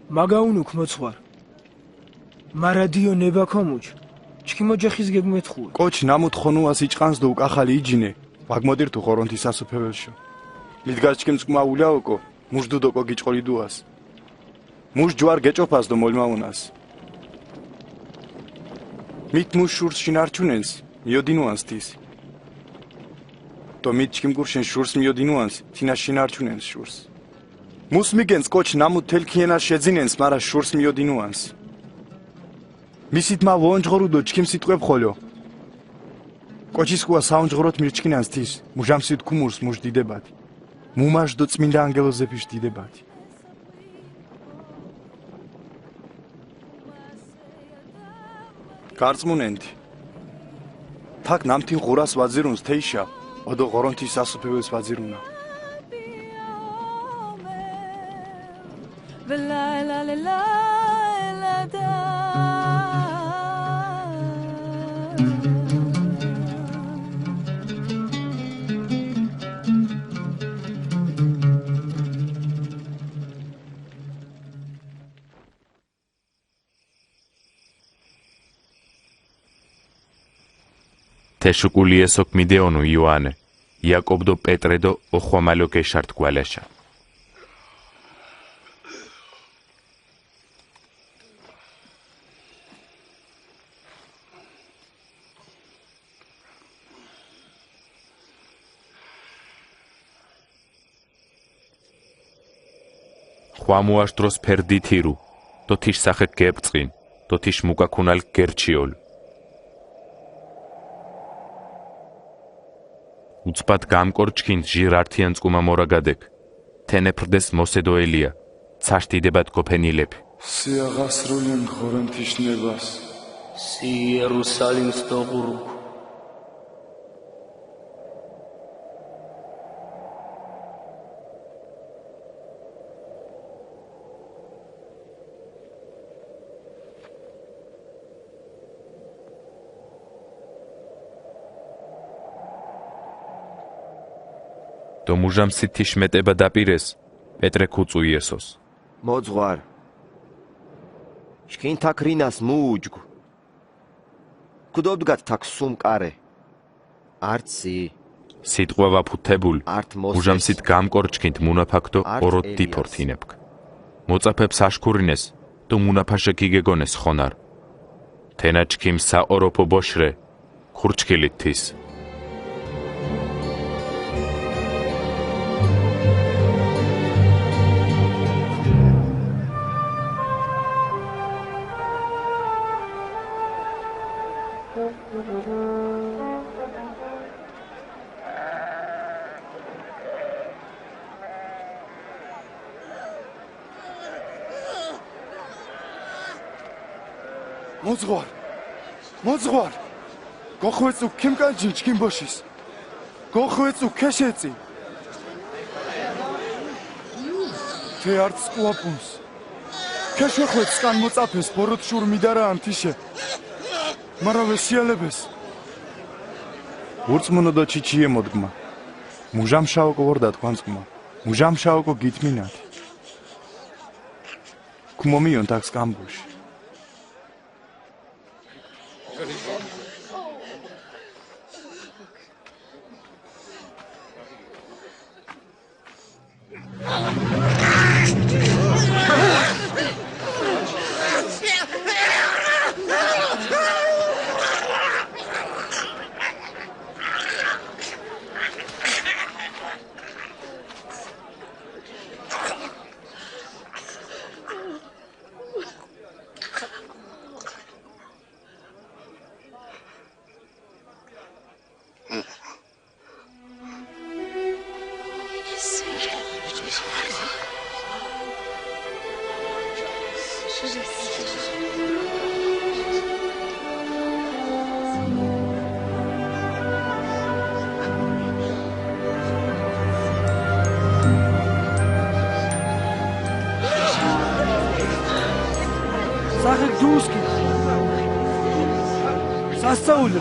მაგა უნუქ, მოძღვარ. მარა დიო ნება ქომუჩ, ჩქიმ ოჯახის გეგმეთხუე. კოჩ, ნამუ თხონუას იჭყანს დო უკახალი იჯინე, ვაგმოდირ თუ ღორონთის ასუფეველშო. მიდგას ჩქიმ წკუმა ულაოკო, მუჟდუდ ოკო გიჭყოლიდუას. მუჟ ჯوار გეჭოფას დო მოლმაუნას. მით მუჟ შურს შინარჩუნენს, მიოდინუანს თის. დო მით ჩქიმ გურშენ შურს მიოდინუანს, თინა შინარჩუნენს შურს. მუს მიგენს კოჩ, ნამუ თელ ქიენას შეძინენს, მარა შურს მიოდინუანს. მისით მა ვოონჯღორუ დო ჩქიმ სიტყვებ ხოლო. კოჩის კუა საონჯღოროთ მირჩქინანს თის, მუჟამსით ქუმურს მუჟ დიდებად. მუმარშ დო წმინდა ანგელოზეფიშ დიდებადი. გარწმუნენდი. თაკ ნამთინ ღურას ვაძირუნს თეიშა, ოდო ღორონთის ასუფეველს ვაძირუნა. თეშუკულიესოკ მიდეონუ იოანე, იაკობ დო პეტრე დო ოხვამალო გეშართ გვალეშა. ხვამუაშ დროს ფერდი თირუ, დო თიშ სახე გებწყინ, დო თიშ მუკაქუნალ გერჩიოლ. უცბად გამკორჩქინ ჟირ ართიან წკუმა მორაგადეკ, თენეფრდეს მოსედოელია, ცაშ დიდებად გოფენილეფ. სია ღასრულენ ღორონთიშ ნებას. სი იერუსალიმს დოღურუქ. დო მუჟამსით თიშ მეტება დაპირეს, პეტრე ქუწუ იესოს. მოძღვარ, ჩქინ თაქ რინას მუუჯგუ. ქუდობდგათ თაქ სუმ კარე. ართსი. სიტყვა ვაფუთებულ, ართ მოსეს. მუჟამსით გამკორჩქინთ მუნაფაქ დო არტ ოროდ ელიას. დიფორთინებქ. მოწაფებს აშქურინეს, დო მუნაფაშე გიგეგონეს ხონარ. თენა ჩქიმ საოროფო ბოშრე, ქურჩქილით თის. მოძღვარ, მოძღვარ, გოხვეწუ ქიმკანჯინ ჩქიმ ბოშის. გოხვეწუ ქეშეწი. თე ართს კუაპუნს. ქეშვეხვეც სკან მოწაფეს ბოროტ შურ მიდარაან თიშე. მარა ვეშიალებეს. ურწმუნო დო ჩიჩიე მოდგმა. მუჟამშაოკო ვორდათ კვანწკმა. მუჟამშაოკო გითმინათ. ქუმომიონ თაქ სკამბუში. სახე დუსკი. სასწაული.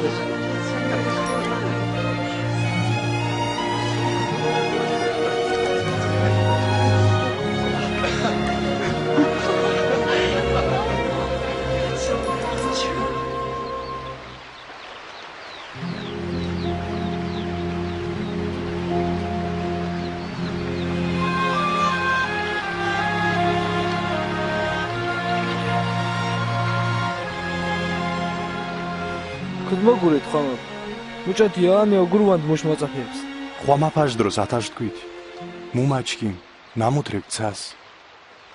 ქუდმოგურე თხამო. მუჭო, iyალანე ოგურვანთ მუშ მოწაფეებს. ხვამაფაშ დროს ათაშ თქვით. მუმა ჩქიმ, ნამუთ რეკ ცას.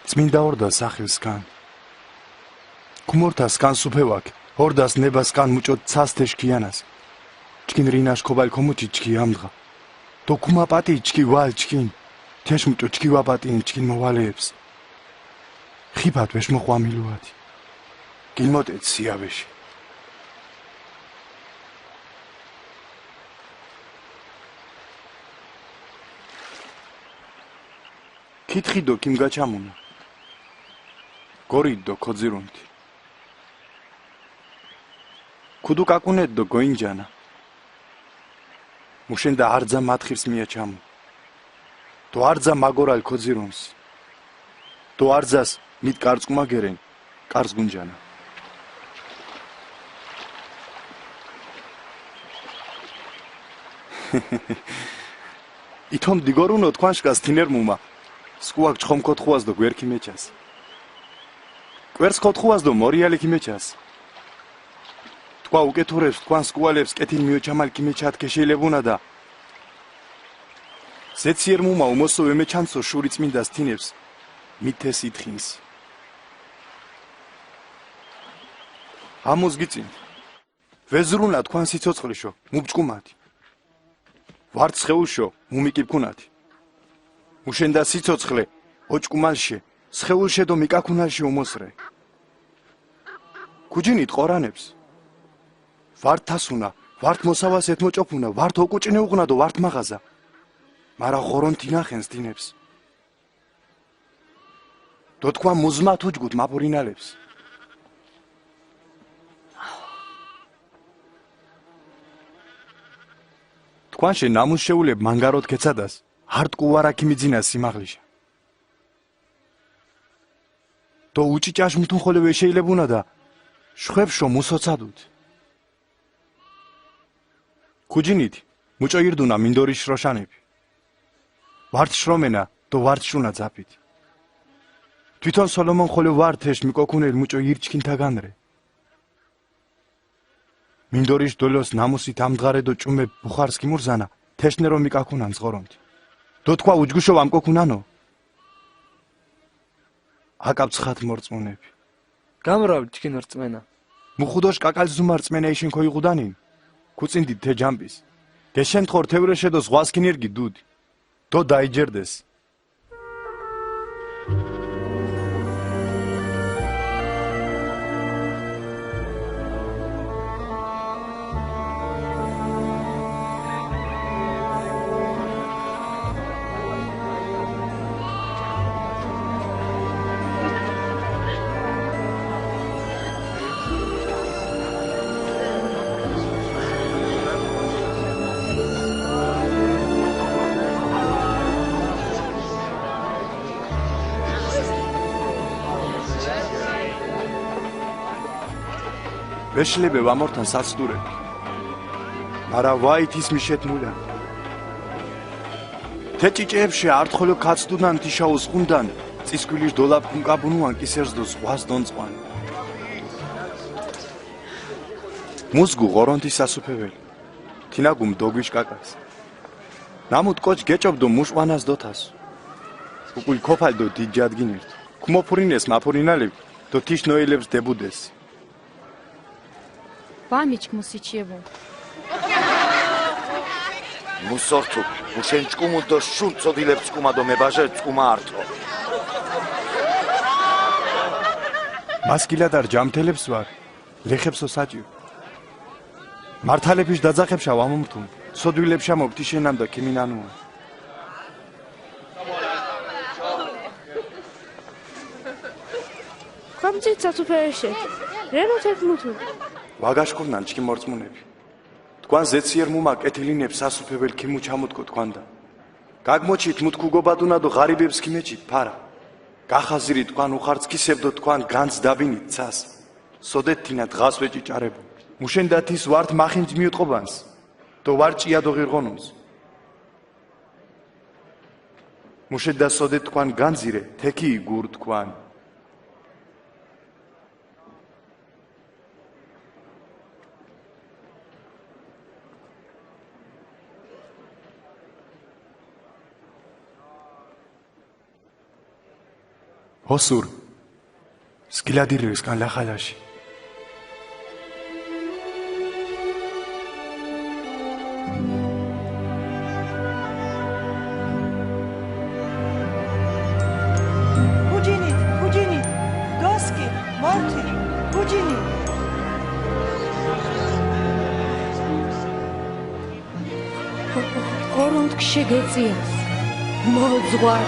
წმინდა ორდა სახილ სკან. ქუმორთა სკან სუფევაქ, ორდას ნება სკან მუჭო ცას თეშ ქიანას. ჩქინ რინაშ ქობალ ქომუჩი ჩქი ამდღა. დო ქუმა პატი ჩქი ვალ ჩქინ. თეშ მუჭო ჩქი ვა პატი ჩქინ მოვალეებს. ხიფათ ვეშ მოყვამილუათი. გილმოტეთ სიავეში. ქითხი დო ქიმგაჩამუნა. გორიდ დო ქოძირუნთი. ქუდუკ აკუნეთ დო გოინჯანა. მუშენდა არძა მათხირს მიაჩამუ. დო არძა მაგორალ ქოძირუნს. დო არძას მით კარწყუმა გერენ. კარს გუნჯანა. ითომ ܕიგორუნო თქვან შკას თინერ მუმა. სკუაქ ჩხომ ქოთხუას დო გვერქი მეჩას. კვერს ქოთხუას დო მორიალი ქიმეჩას. თქვა უკეთურებს თქვან სკუალებს კეთილ მიოჩამალ ქიმეჩათ ქეშეილებუნა და. ზეციერ მუმა უმოსო ვემეჩანსო შური წმინდას თინებს. მით თეს ითხინს. ამოს გიწინ. ვეზრუნა თქვან სიცოცხლეშო, მუბჭკუმათი. ვართ სხეულშო, მუმიკიბქუნათი. მუშენდა სიცოცხლე, ოჭკუმალშე, სხეულშე დო მიკაქუნალშე უმოსრე. ქუჯინით ყორანებს. ვართ თასუნა, ვართ მოსავას ეთმოჭოფუნა, ვართ ოკუჭინე უღუნა დო ვართ მაღაზა. მარა ღორონთი ნახენს დინებს. დო თქვა მუზმა თუჯგუთ მაპურინალებს. თქვანშე ნამუს შეულებ მანგაროთ ქეცადას, არტ კუვარა ქიმიძინა სიმაღლიშა. დო უჭი ჭაშ მუთუნ ხოლე ვეშეილებუნა და შვებშო მუსოცადუთ. ქუჯინით, მუჭო ირდუნა მინდორიშ შროშანები. ვართ შრომენა, დო ვართ შუნა ძაფით. თვითონ სოლომონ ხოლე ვართ თეშ მიკოქუნელ მუჭო ირ ჩქინ თაგანრე. მინდორიშ დოლოს ნამუსით ამდღარე დო ჭუმე ბუხარს ქიმურზანა, თეშნერო მიკაქუნან ზღორონთ. დო თქვა უჯგუშო ვამკოქუნანო. აკა ცხათ მორწმუნეფი. გამრავ ჩქინ რწმენა. მუხუდოშ კაკალ ზუმა რწმენაიშენ ქოიღუდანინ. ქუწინდი თე ჯამპის. გეშენთხორ თევრეშე დო ზღვას ქინირგი დუდი. დო დაიჯერდეს. ვეშლებე ვამორთან საცდურები. მარა ვაი თის მიშეთ მულა. თე ჭიჭეებშე არტ ხოლო ქაცდუნან თიშა უზყუნდან, წისქვილიშ დოლაფ ქუნკაბუნუან კისერს დო ზღვას დონწყვან. მუზგუ ღორონთი სასუფეველი. თინა გუმ დოგვიშ კაკას. ნამუდ კოჩ გეჭობ დო მუშ ყვანას დოთას. უკულ ქოფალ დო დიდ ჯადგინერთ. ქუმოფურინეს მაფურინალებ, დო თიშ ნოელებს დებუდეს. ვამიჩ მუსიჩიებო. მუსორთუ, მუშენ ჭკუმუ დო შუნ ცოდილებ ჭკუმა დო მებაჟე ჭკუმა ართო. მას გილად არ ჯამთელებს ვარ, ლეხებსო საჭირო. მართალეფიშ დაძახებშა ვამომრთუნ, სოდვილებშა მოგთიშენამ და ქიმინანუან. ხვამწით სათუფეეშე, რენო თეფ მუთუნ. ვაგაშკურნან ჩქი მორწმუნეფი. თქვან ზეციერ მუმა კეთილინებს სასუფეველ ქიმუჩამუტკო თქვანდა. გაგმოჩით, მუდ ქუგობადუნა დო ღარიბებს ქიმეჩით ფარა. გახაზირი თქვან უხარც ქისებდო თქვან განც დაბინით ცას. სოდეთ თინა დღას ვეჭიჭარებო. მუშენდა თის ვართ მახინჯ მიუტყობანს, დო ვარ ჭია დო ღირღონუნს. მუშენდა სოდეთ თქვან განზირე, თექი გურ თქვან. ჰოსურ, სკილადირეს კან ლახალაში. ქუჯინით, ქუჯინით, დოსკი, მორთი, ქუჯინით. ღორონთ ქშე გეწიას, მოძღვარ.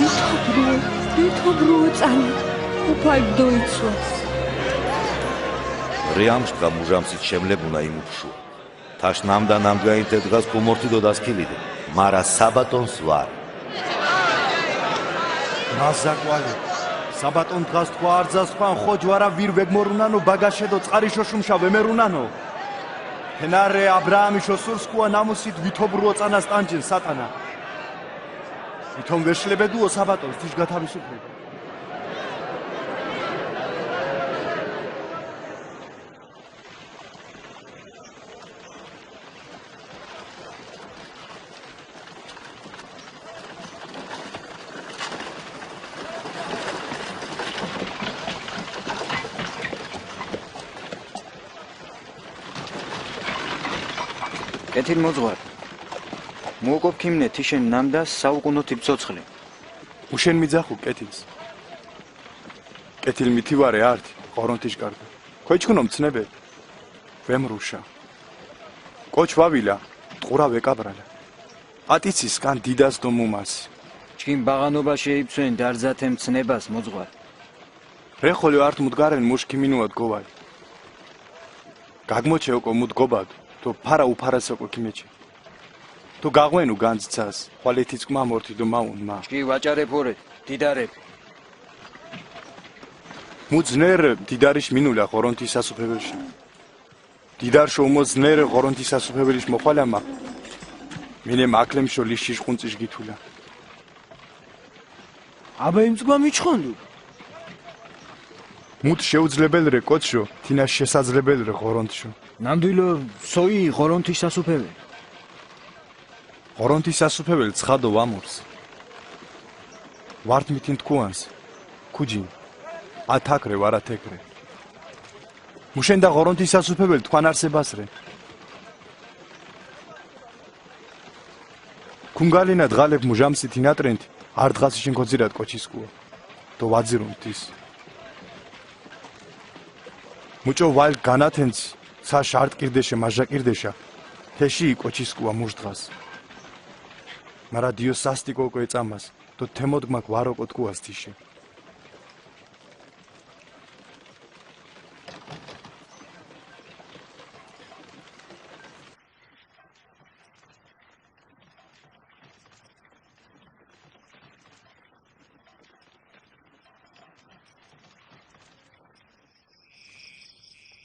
ვითობრო, ვითობრო წანა, უფალ დოიცვას. რეამშკა მუჟამსით შემლებუნა იმუფშუ. თაშ ნამდა ნამდგა იმ თე დღას ქუმორთიდო დასქილიდე, მარა საბატონს ვარ. მაზაკვალი, საბატონ დღას თქვა არძას თქვან ხო ჯვარა ვირ ვეგმორუნანო ბაგაშედო წყარიშოშუმშა ვემერუნანო. თენარე აბრაამიშ ოსურს ქუა ნამუსით ვითობ რუო წანას ტანჯენ სატანა. ვითომ ვეშლებედუო საბატონს თიშ გათავისუფლება. კეთილ მოძღვარ, მუოკოფ ქიმნე თიშენ ნამდა საუკუნო თიბცოცხლე. უშენ მიძახუ კეთილს. კეთილ მითივარე ართი ღორონთიშ კარგა. ქოიჩქუნო მცნებე. ვემრუშა. კოჩ ვავილა, ტყურა ვეკაბრალა. ატიცის კან დიდას დო მუმას. ჩქიმ ბაღანობა შეიბცვენ დარძათემ ცნებას მოძღვარ. რე ხოლო არტ მუდგარენ მუშ ქიმინუად გოვალი. გაგმოჩე ოკო მუდგობად, თო ფარა უფარას ოკო ქიმეჩე. თო გაღვენუ განძცას, ხვალეთიც კმა მორთი დო მაუნ მა. ჩქი ვაჭარე ფორე, დიდარებ. მუ ძნერ დიდარიშ მინულა ღორონთის სასუფეველში. დიდარშო უმო ძნერ ღორონთის სასუფეველიშ მოხვალამა. მინე მაკლემშო ლიში ჟყუნწიშ გითულა. აბა იმწკვა მიჩხონდუ. მუთ შეუძლებელ რე კოჩო, თინა შესაძლებელ რე ღორონთშო. ნამდვილო სოი ღორონთის სასუფეველი. ღორონთის სასუფეველი ცხადო ვამურს. ვართ მითინ თქუანს, ქუჯინ, ათაქრე, ვარათეკრე. მუშენდა ღორონთის სასუფეველი თქვან არსებასრე. ქუნგალინა დღალებ მუჟამსი თინატრენთ, არ დღასიშინ ქოძირად კოჩისკუო. დო ვაძირუნ თვის. მუჭო ვალ განათენც, ცა შარტ კირდეშე, მაჟა კირდეშა, თეში კოჩისკუა მუჟ დღას. მარა დიო სასტიკო კო ეწამას, დო თემოდ მაკ ვარო კო თქუას თიშე.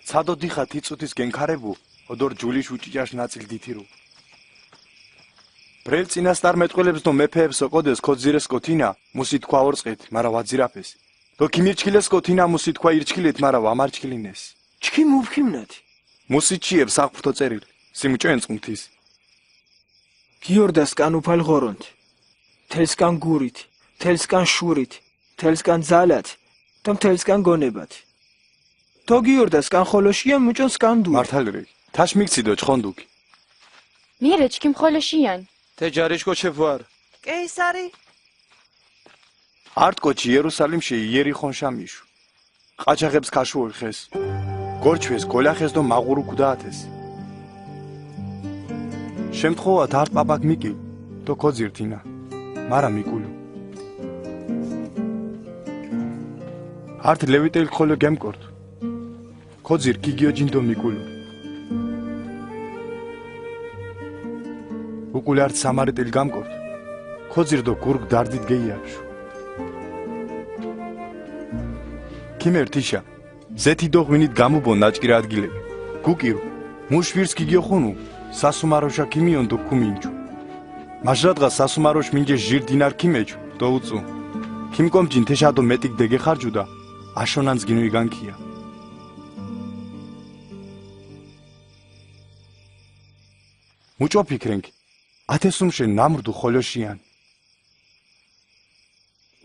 ცადო დიხა თი წუთის გენქარებუ, ოდორ ჯულიშ უჭიჭაშ ნაწილ დითირო. ბრელ წინასწარმეტყველებს დო მეფეებს ოკოდეს ქოძირეს კოთინა, მუსი თქვა ორწყეთ, მარა ვაძირაფეს. დო ქიმირჩქილეს კოთინა, მუსი თქვა ირჩქილეთ, მარა ვამარჩქილინეს. ჩქი მუფქიმნათი. მუსი ჩიებ საქმრთო წერილ, სიმუჭოენ წუნთის. გიორდას კან უფალ ღორონთ. თელსკან გურით, თელსკან შურით, თელსკან ძალათ, და მთელსკან გონებათ. თო გიორდას კან ხოლოშია მუჭონ სკანდუ. მართალი რე. თაშ მიქციდო ჩხონდუკი. მირე ჩქიმ ხოლოშიან. თე ჯარიშ კოჩეფ ვარ. კეისარი. არტ კოჩი იერუსალიმში იერიხონშა მიშუ. ყაჩაღებს ქაშუოლ ხეს. გორჩვეს, გოლახეს დო მაყურუ ქუდაათეს. შემთხვევათ არტ პაპაკ მიკილ დო ქოძირ თინა, მარა მიკულუ. არტ ლევიტელ ხოლო გემკორდ. ქოძირ გიგიოჯინ დო მიკულუ. უკულ არტ სამარიტელ გამკორდ. ქოძირ დო გურგ დარდიდ გეიაფშუ. ქიმერთიშა, ზეთი დო ღვინით გამუბო ნაჭკირა ადგილები. გუკირო, მუშ ვირს გიგიოხუნუ, სასუმაროშა ქიმიონ დო ქუმინჩუ. მაჟრადღა სასუმაროშ მინჯე ჟირ დინარ ქიმეჩუ დო უწუ. ქიმკომჯინ თეშა დო მეტიკ დეგე ხარჯუდა, აშონანც გინუი განქია. მუჭო ფიქრენკ, ათესუმშე ნამრდუ ხოლოშიან.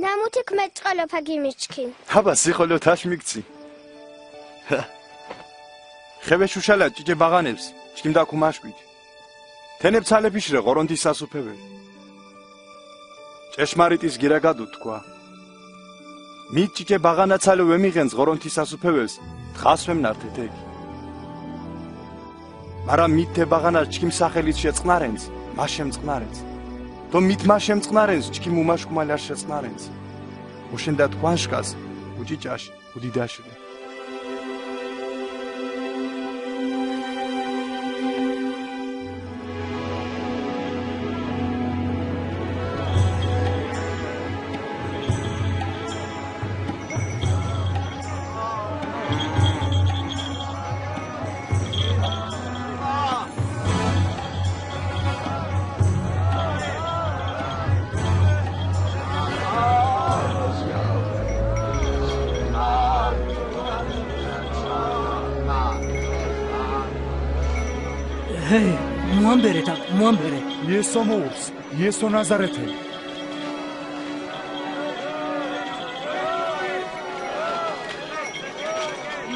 ნამუთი ქმეჭყალოფა გიმიჩქინ. აბა, სიხოლო თაშ მიქცი. ხევე შუშალა ჭიჭე ბაღანებს, ჩქიმ და ქუმაშკვით. თენებ ცალეფიშ რე ღორონთის სასუფეველ. ჭეშმარიტის გირაგადუ თქვა. მით ჭიჭე ბაღანა ცალო ვემიღენს ღორონთის სასუფეველს, თხას ვემნართეთ ეგ. მარა მით თე ბაღანა ჩქიმ სახელით შეწყნარენს, მა შემწყნარენს. თო მით მა შემწყნარენს, ჩქიმ უმაშ ქუმალ არ შეწყნარენს. უშენდა თქვან შკას, უჭიჭაშ, უდიდაშ რე. ჰეი, მოამბერეთ, მოამბერე. იესო მოურს, იესო ნაზარეთელი.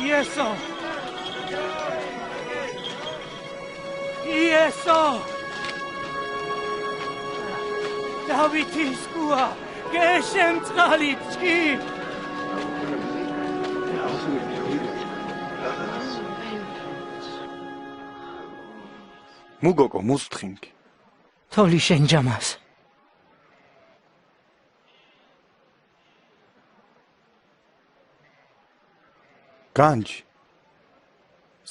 იესო! იესო! დავითის ქუა, გეშემწყალი ჩქი! მუ გოკო, მუსთხინკ. თოლი შენ ჯამას. განჯ.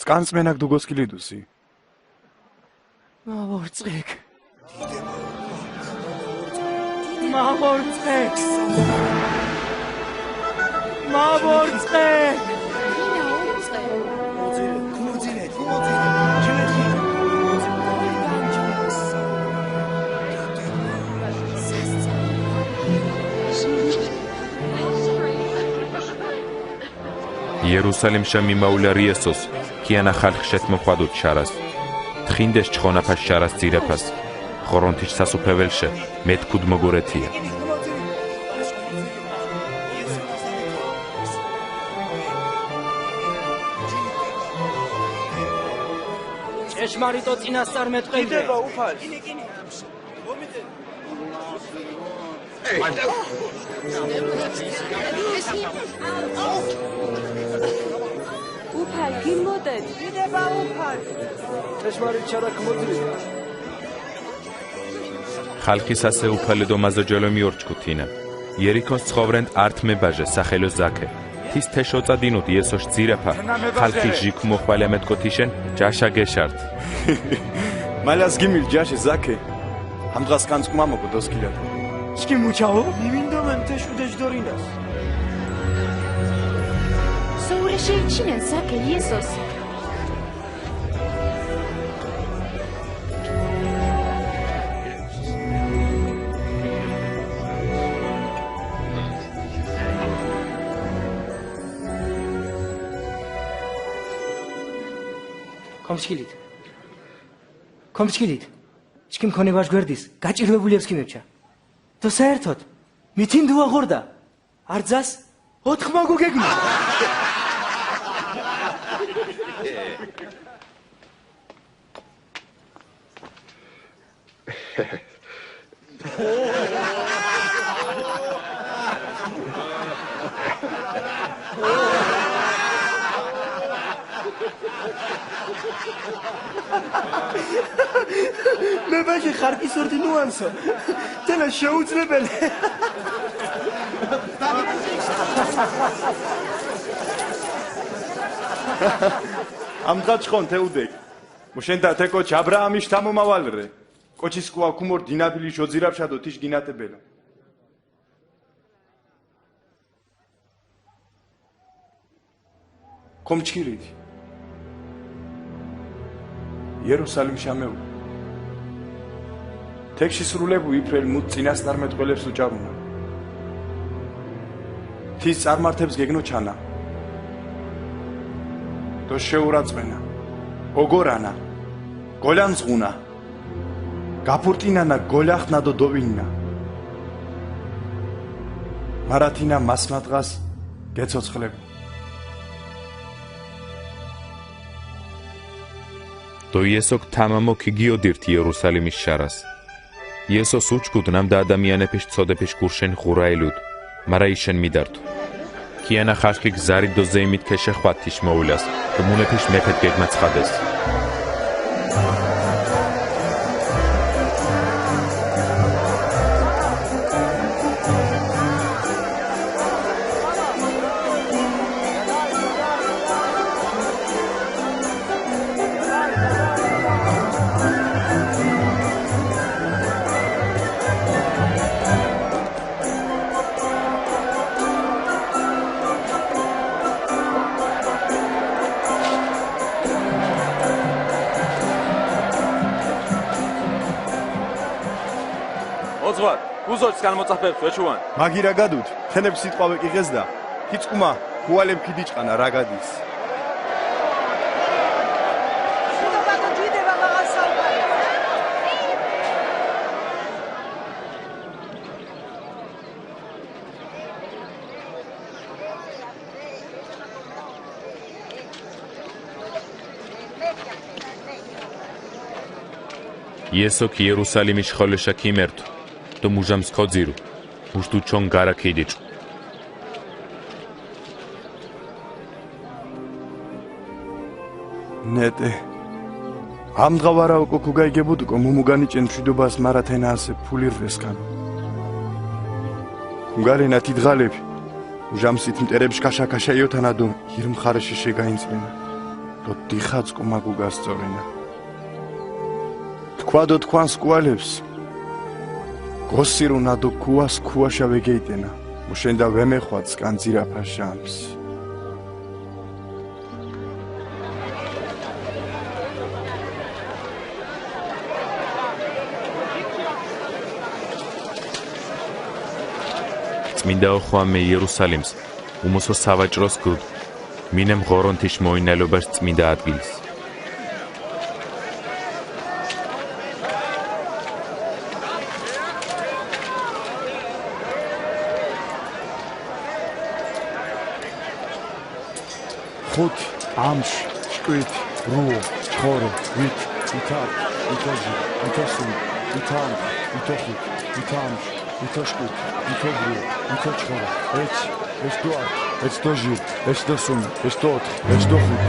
სკანს მენაკ დუგოს კილიდუსი. მავორწყეკ. მავორწყეკ. მავორწყეკ. იერუსალიმშა მიმაულა იესოს, ქიანა ხალხი შეთმოხვადუდ შარას. თხინდეს ჩხონაფას შარას ძირაფას. ღორონთის სასუფეველშე, მეთქუდ მოგორეთია. ჭეშმარიტო წინასწარმეტყველი. უფალ გიმოდეთ. ჭეშმარიტ შარაქ მოძრი. ხალხის ასე უფალე დო მაზოჯალო მიორჩქუ თინა. იერიქონს ცხოვრენდ ართმე ბაჟე სახელო ზაქე. თის თეშ ოწადინუდ იესოშ ძირაფა, ხალხი ჟი ქუმოხვალე ამეტკოთიშენ, ჯაშა გეშართ. მალას გიმილ ჯაშე ზაქე. ამდღას კანც კმამოკო დოსკილად. ჩქი მუჩაო? მიმინდომენ თეშ უდეშ დორინას. სოურე შეიჩინენ ზაქე იესოს. ქომსკილით. ქომსკილით. ჩქიმ ქონებაშ გვერდის, გაჭირვებულიებს ქიმებჩა. დო საერთოდ, მითინ დუა ღორდა. არძას ოთხ მაგო გეგმა. მე ბაჟი ხარკის ურთი ნუანსო. თელა შეუძლებელი. ამ დღა ჩხონ თეუდეკ. მუშენდა თე კოჩ აბრაამიშ თამომავალ რე. კოჩის კუა ქუმორ დინაბილი ჟოძირაფშადო თიშ გინატებელა. კომჩქირით. იერუსალიმ შამეულ. თექ შისრულებუ იფრელ მუთ წინასწარმეტ ყველებს უჭარუნა. თის წარმართებს გეგნო ჩანა. დო შეურაცხმენა. ოგორანა. გოლანძღუნა. გაფურტინანა გოლახნა დო დოვინნა. მარათინა მასმადღას გეცოცხლებ. დო იესოკ თამამო ქიგიოდირთ იერუსალიმის შარას. იესოს უჩქუდ ნამდა ადამიანეფიშ ცოდეფიშ გურშენ ღურაილუდ, მარა იშენ მიდართუ. ქიანა ხალხი გზარი დო ზეიმით ქეშეხვათ თიშ მოვილას, დო მუნეფიშ მეფედ გეგმაცხადეს. ოძღვარ, უზოჩს განმოწაფებს ვეჩუან. მაგირა გადუთ, ხენებ სიტყვა ვეკიღეს და, ქიწყუმა, ქუალებ ქიდიჭყანა რა გადის. იესო ქ იერუსალიმის ხოვლეშა ქიმერთუ, დო მუჟამს ქოძირუ, მუშ დუჩონ გარა ქიდიჭუ. ნეტე. ამ დღა ვარა უკო ქუგაიგებუდ უკო მუმუგანიჭენ მშვიდობას, მარა თენა ასე ფული რვესქან. ქუგალენა თი დღალები, მუჟამსით მტერებს ქაშა-ქაშა იოთანა დო ირ მხარეში შეგაინწლენა. დო დიხაც კუმა გუგასწორენა. თქვა დო თქვან სკუალებს. გოსირო ნადო ქუას ქუაშა ვეგეიტენა. მუშენდა ვემეხვათ სკანძირაფა ჟამს. წმინდა ოხვამე იერუსალიმს, უმოსო სავაჭროს გუდ, მინემ ღორონთიშ მოინალობას წმინდა ადგილს. ხუთ, ამშ, ჭკვით, რუო, ჩხორო, ვით, ვითარ, ვითოჟი, ვითოსუნ, ვითამ, ვითოხუთ, ვითამშ, ვითოშკუთ, ვითობრუო, ვითოჩხორო, ეც, ეც დუარ, ეც დოჟი, ეც დოსუმ, ეც დოთხ, ეც დოხუთ.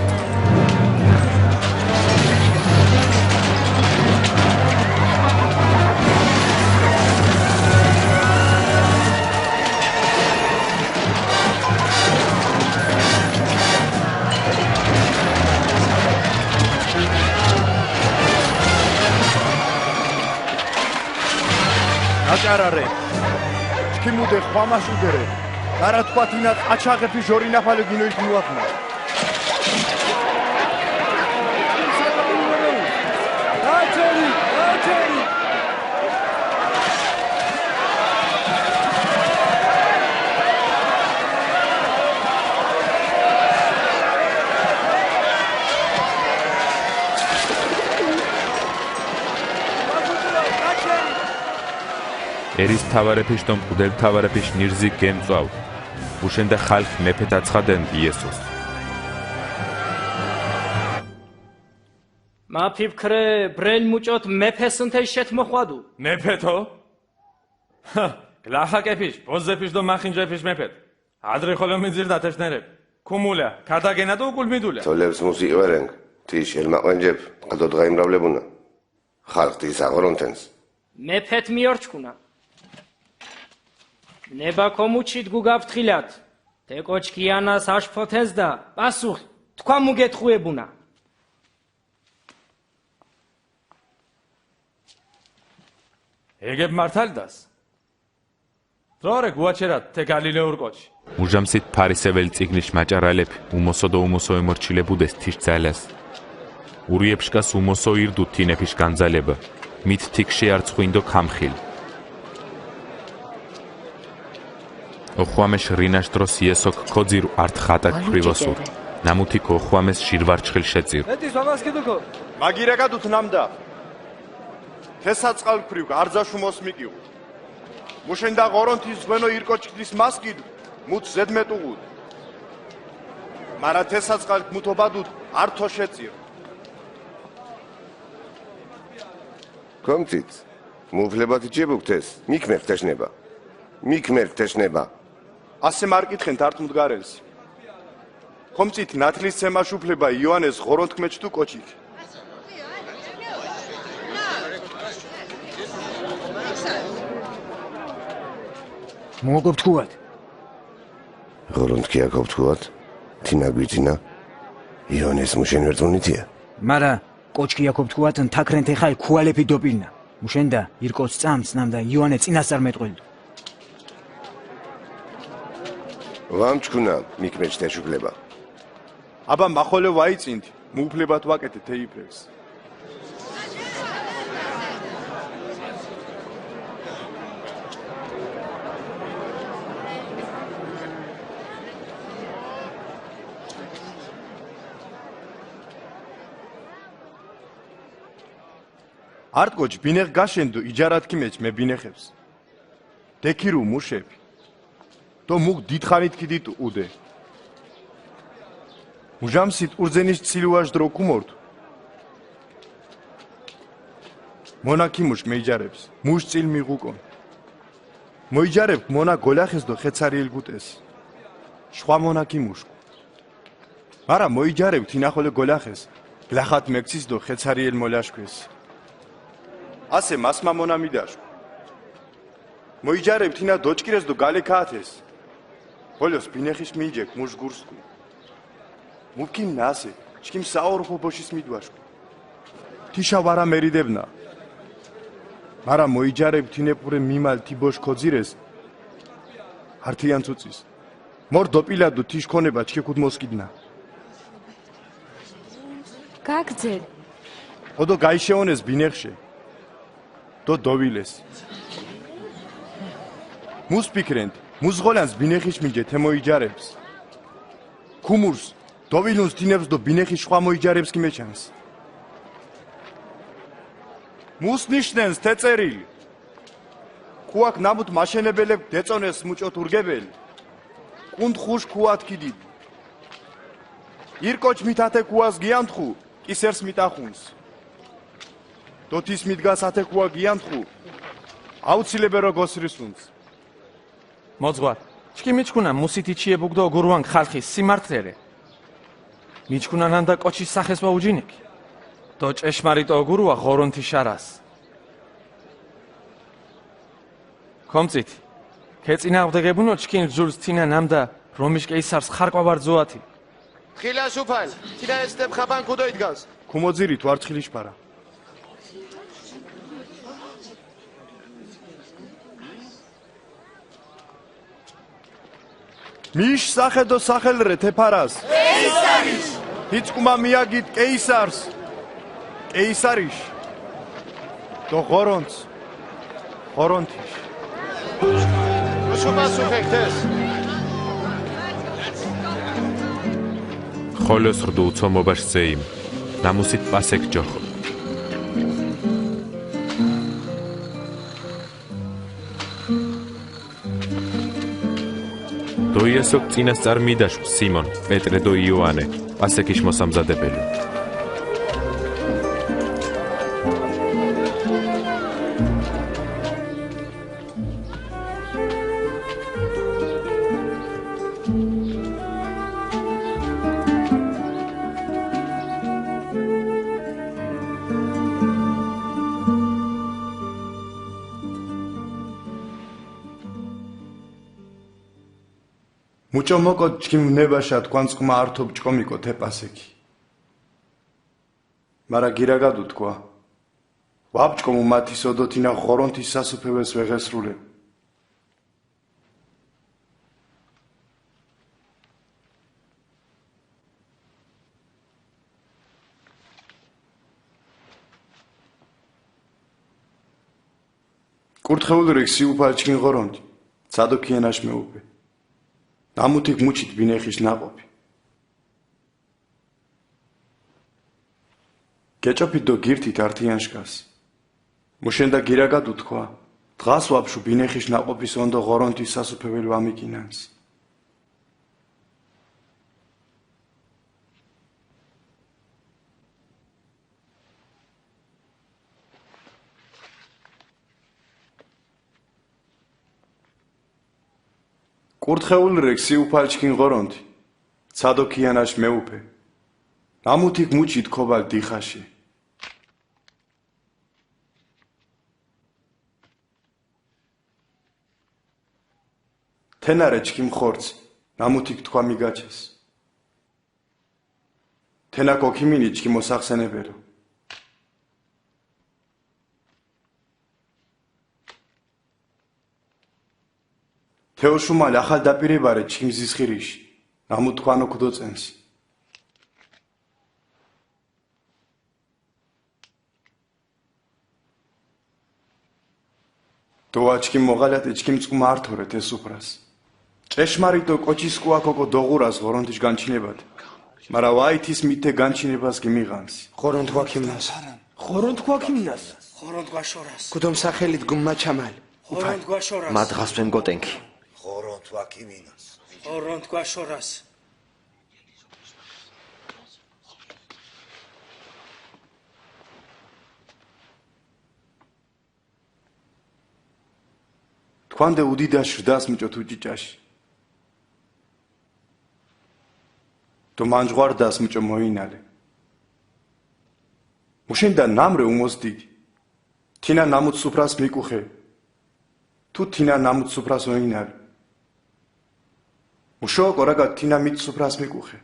აჭარარე. ჩქიმუდე ხვამაშ უდერე. დარა თქვათ ინა ყაჩაღები ჟორი ნაფალე გინოის მუახნა. ერის მთავარეფიშ დო მკდელ მთავარეფიშ ნირზი გემწვავ. უშენდა ხალხ მეფეთ აცხადენდ იესოს. მა ფიფქრე ბრენ მუჭოთ მეფესუნ თეშ შეთ მოხვადუ. მეფეთო? ჰა, გლახაკეფიშ, ბოზეფიშ დო მახინჯეფიშ მეფეთ. ადრე ხოლო მიძირდა თეშ ნერე. ქუმულა, ქარდაგენა დო უკულ მიდულა. თოლებს მუსი ივერენგ. თიშ ელმაყვენჯებ, ყდოდ გაიმრავლებუნა. ხალხ დის აღორონთენს. მეფეთ მიორჩქუნა. ნება ქომუჩით გუგაფრთხილათ, თე კოჩქიანას აშფოთენს და პასუხ თქვა მუგეთხვიებუნა. ეგებ მართალ დას. რორე გუაჩერათ თე გალილეურ კოჩი. მუჟამსით ფარისეველი წიგნიში მაჭარალეფი უმოსო და უმოსო ემორჩილებუდეს თიშ ძალას. ურიეფშკას უმოსო ირდუ თინეფიშ განძალება. მით თიქ შეარცხვინდო ქამხილ. ოხვამეშ რინაშ დროს იესო ქოძირ ართი ხატაკ ქრივასურ. ნამუთი ქოხვამეს ჟირ ვარჩხილ შეწირ. ეტის ვამასკიდუქო. მაგირაკადუთ ნამდა. თესაწყალ ქრივ გარზაშ უმოს მიკიღუ. მუშენდა ღორონთის ზღვენო ირკოჩკდის მასკიდ მუთ ზედმეტუღუდ. მარა თესაწყალ მუთობადუდ ართო შეწირ. ქომცით, მუფლებათი ჯებუქ თეს, მიქ მერქ თეშ ნება. მიქ მერქ თეშ ნება. ასე მარ კითხენ თართ მუდგარელს. ქომცით ნათლის ცემაშ უფლება იოანეს ღორონთ ქმეჩ თუ კოჩიქ. მოგობთქუათ. ღორონთ ქიაქობთქუათ, თინა გვიძინა, იოანეს მუშენ ვერძუნითია. მარა კოჩქი აკობთქუათ, ნთაქრენ თეხალ ქუალეფი დოპილნა. მუშენდა ირკოც წამც ნამდა იოანე წინასწარ მეტყველდ. ვამჩქუნა მიქ მეჩ თეშ უფლება. აბა მახოლე ვაიწინთ, მუუფლებათ ვაკეთეთ თეიფრეს. არტ კოჩ ბინეხ გაშენდუ იჯარათ ქიმეჩ მე ბინეხებს. დექირუ მუშეფი. დო მუქ დიდხანით ქიდიტ უდე. მუჟამსით ურზენიშ ცილუაშ დრო ქუმორთ. მონა ქიმუშ მეიჯარებს, მუშ წილ მიღუკონ. მოიჯარებ მონა გოლახეს დო ხეცარიელ გუტეს. შხვა მონა ქიმუშ. მარა მოიჯარებ თინახოლე გოლახეს, გლახათ მექცის დო ხეცარიელ მოლაშქეს. ასე მასმა მონა მიდაშ. მოიჯარებ თინა დოჭკირეს დო გალე ქაათეს. ბოლოს ბინეხიშ მინჯეკ მუშ გურსკუ. მუფქიმ ნასე, ჩქიმ საორ ხო ბოშის მიდვაშკუ. თიშა ვარა მერიდებნა. მარა მოიჯარებ თინეპურე მიმალ თიბოშ ქოძირეს. ართიან ცუცის. მორ დოპილადუ თიშ ქონება ჩქეკუდ მოსკიდნა. გაგძელ. ოდო გაიშეონეს ბინეხშე. დო დოვილეს. მუს ფიქრენთ, მუს ღოლანს ბინეხიშ მინჯე თემოიჯარებს. ქუმურს, დოვილუნს თინებს დო ბინეხი შხვა მოიჯარებს კი მეჩანს. მუს ნიშნენს თეწერილი. ქუაქ ნამუთ მაშენებელებ დეწონეს მუჭოთ ურგებელ. კუნ ხუშ ქუათ კიდიდ. ირკოჩ მითათე ქუას გიანთხუ, კისერს მიტახუნს. დოთის მიდგას ათე ქუა გიანთხუ, აუცილებე რო გოსრისუნს. მოძღვარ, ჩქი მიჩქუნა მუსითი ჩიე ბუგდო გურუან ხალხის სიმართლე რე. მიჩქუნა ნანდა კოჩის სახეს ვაუჯინეკ. დო ჭეშმარიტო გურუა ღორონთი შარას. ქომწით. ქეწინააღმდეგებუნო ჩქინ რძულს თინა ნამდა რომის კეისარს ხარკვა ვარძოათი. ხილას უფალ, თინა ესტებ ხაბან ქუდოიდგას. ქუმოძირით ვარცხილიშ პარა. მიშ სახედო სახელ რე თეფარას. კეისარიშ. ჰიჩკუმა მიაგით კეისარს. კეისარიშ. დო ღორონც. ღორონთიშ. უსუპას უხექთეს. ხოლოს რდუ უცომობაშ ზეიმ. ნამუსით პასეკ ჯოხო. დო იესოკ წინასწარ მიდაშ სიმონ, პეტრე დო იოანე, პასექიშ მოსამზადებელი. მუჭო მოკო, ჩქიმ ნებაშა თქვან წკმა ართო ბჭკომიკო თეპასექი. მარა გირაგადუ თქვა. ვაბჭკომუ მათი სოდო თინა ღორონთის სასუფეველს ვეღესრულე. კურთხეულ რეგ სიუფალ ჩქინ ღორონთი, ცადო ქიანაშ მეუფე. ნამუთიქ მუჩით ბინეხის ნაყოფი. გეჭოფით დო გირთით ართიან შკას. მუშენდა გირაგადუ თქვა. დღას ვაფშუ ბინეხის ნაყოფის ონდო ღორონთის სასუფეველი ვამიკინანს. კურთხეულ რეგ სიუფალ ჩქინ ღორონთი, ცადო ქიანაშ მეუფე. ნამუთიქ მუჩით ქოვალ დიხაში. თენარე ჩქიმ ხორცი, ნამუთიქ თქვა მიგაჩეს. თენა ქოქიმინი ჩქიმ ოსახსენებელო. თეოშუმალ ახალ დაპირებარე ჩქიმ ზისხირიში, ნამუ თქვანო ქუდოწენს. დოა ჩქიმ მოღალატე ჩქიმ წკუმა ართორე თე სუფრას. ჭეშმარიტო კოჩის კუა ქოკო დოღურას ღორონთიშ განჩინებად. მარა ვაი თის მითე განჩინებას გიმიღანს. ღორონთ გვაქიმნას. ღორონთ გვაქიმნას. ღორონთ გვაშორას. გუდომ სახელით გუმმა ჩამალ. ღორონთ გვაშორას. მა დღას ვემგოტენქი. ღორონთ გვაქიმინას. ღორონთ გვაშორას. თქვანდე უდიდას შრდას მუჭო თუჭიჭაში. დო მანჯღვარდას მუჭო მოინალე. მუშენდა ნამრე უმოს დიდი. თინა ნამუც სუფრას მიკუხე. თუ თინა ნამუც სუფრას ოინალე. მუშო კორაკა თინა მით სუფრას მიკუხე.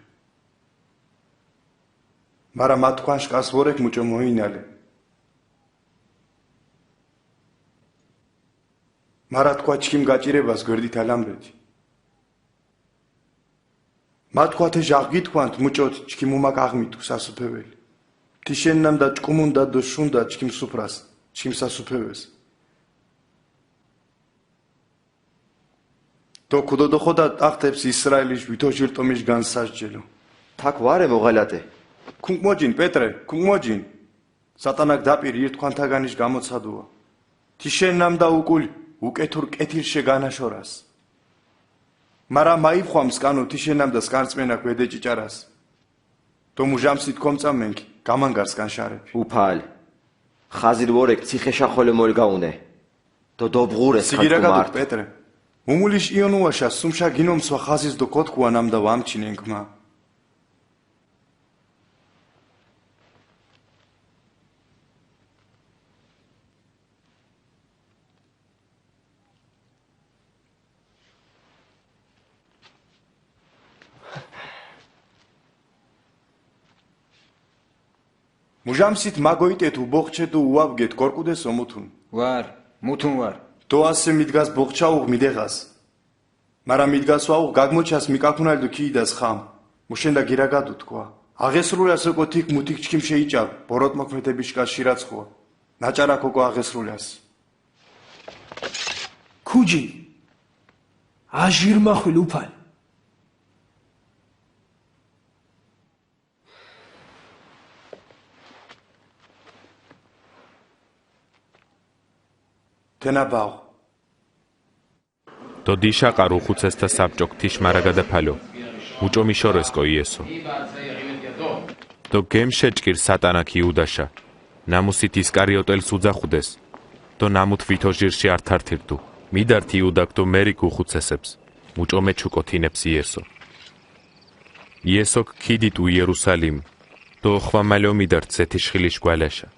მარა მა თქვან შკას ვორეკ მუჭო მოინალე. მარა თქვა ჩქიმ გაჭირებას გვერდით ალამბეთი. მა თქვა თე ჟაღ გითქვანთ მუჭოთ ჩქიმ უმაკ აღმიტუ სასუფეველი. თიშენნამდა ჭკუმუნდა დო შუნდა ჩქიმ სუფრას, ჩქიმ სასუფეველს. დო ქუდო დოხოდა ტახტებს ისრაელის ვითოშ ირტომიშ განსაჯელო. თაქ ვარე მოღალატე. ქუნკმოჯინ პეტრე, ქუნკმოჯინ. სატანაკ დაპირ ირ თქვანთაგანიშ გამოცადუა. თიშენნამდა უკულ უკეთურ კეთილ შეგანაშორას. მარა მაიფხვამს კანო თიშენნამდა სკანწმენაკ ვედე ჭიჭარას. დო მუჟამსით ქომწამენქ, გამანგარს კანშარები. უფალ. ხაზირ ვორეკ ციხეშა ხოლე მოლგაუნე. დო დობღურეს სიგირაგადუ პეტრე. მუმულის იონუაშა სუმშა გინომსვა ხაზის დო ქოთქუანამდა ვამჩინენქმა. მუჟამსით მაგოიტეთ უბოხჩე თუ უაბგეთ კორკუდეს ომუთუნ. ვარ, მუთუნ ვარ. დო ასე მიდგას ბოხჩა უღ მიდეღას. მარა მიდგას ვაუღ გაგმოჩას მიკაკუნალ დო ქიიდას ხამ. მუშენდა გირაგადუ თქვა. აღესრულას ოკო თიქ მუთიქ ჩქიმ შეიჭა, ბოროტ მოქმედების შკა შირაცხუა. ნაჭარა ქოკო აღესრულას. ქუჯი. აჟირ მახვილ უფალ. თენა ბაღ. დო დიშაყარ უხუცესთა საბჭოქ თიშ მარაგადაფალო, უჭომიშორესკო იესო. დო გემ შეჭკირ სატანაქ იუდაშა, ნამუსით ისკარიოტელს უძახუდეს. დო ნამუთ ვითოჟირში ართართირდუ, მიდართ იუდაქ დო მერიკ უხუცესებს, უჭომე ჩუკოთინებს იესო. იესოკ ქიდიტ ܝერუსალიმ, დო ხვამალო მიდართ ზეთიშხილის გვალაშა.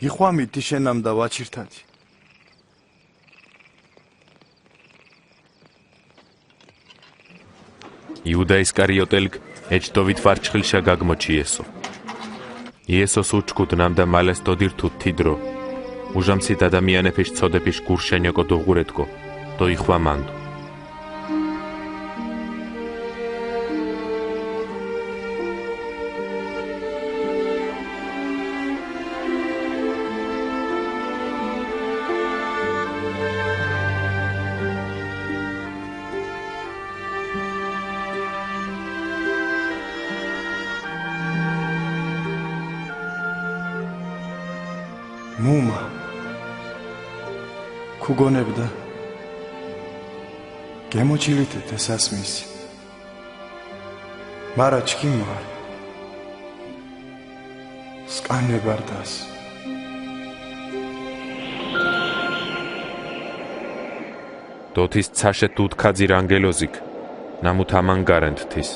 იხვამი თიშენამ და ვაჩირთათი. იუდა ისკარიოტელგ ეჯ დოვით ვარჩხილშა გაგმოჩი იესო. იესოს უჩქუდ ნამდა მალეს დოდირთუ თი დრო. უჟამსით ადამიანეფიშ ცოდეფიშ გურშენიოკო დუღურეთკო, დო იხვამანდ. მუმა ქუგონებდა, გემოჩილითე თესასმის, მარა ჩქიმ ვარ სკანებარდას. დოთის ცაშე თუთქაძირ ანგელოზიკ ნამუთ ამანგარენთ თის.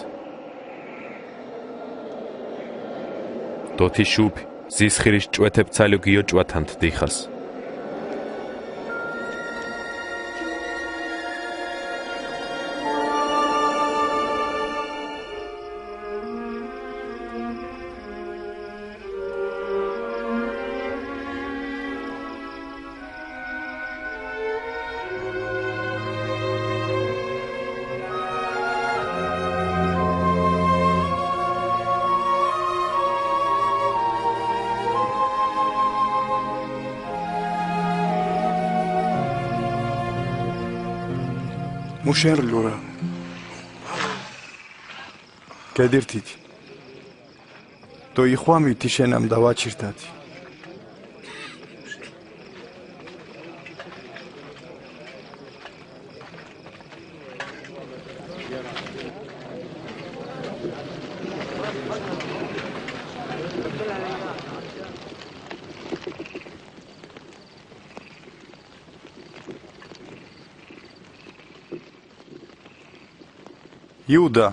დოთი შუფი ზისხირის ჭვეთებ ცალუგ იოჭვათანთ დიხას. მუშენ ლურა. გედირთით. დო იხვამი თიშენამ დავაჩირთათი. იუდა.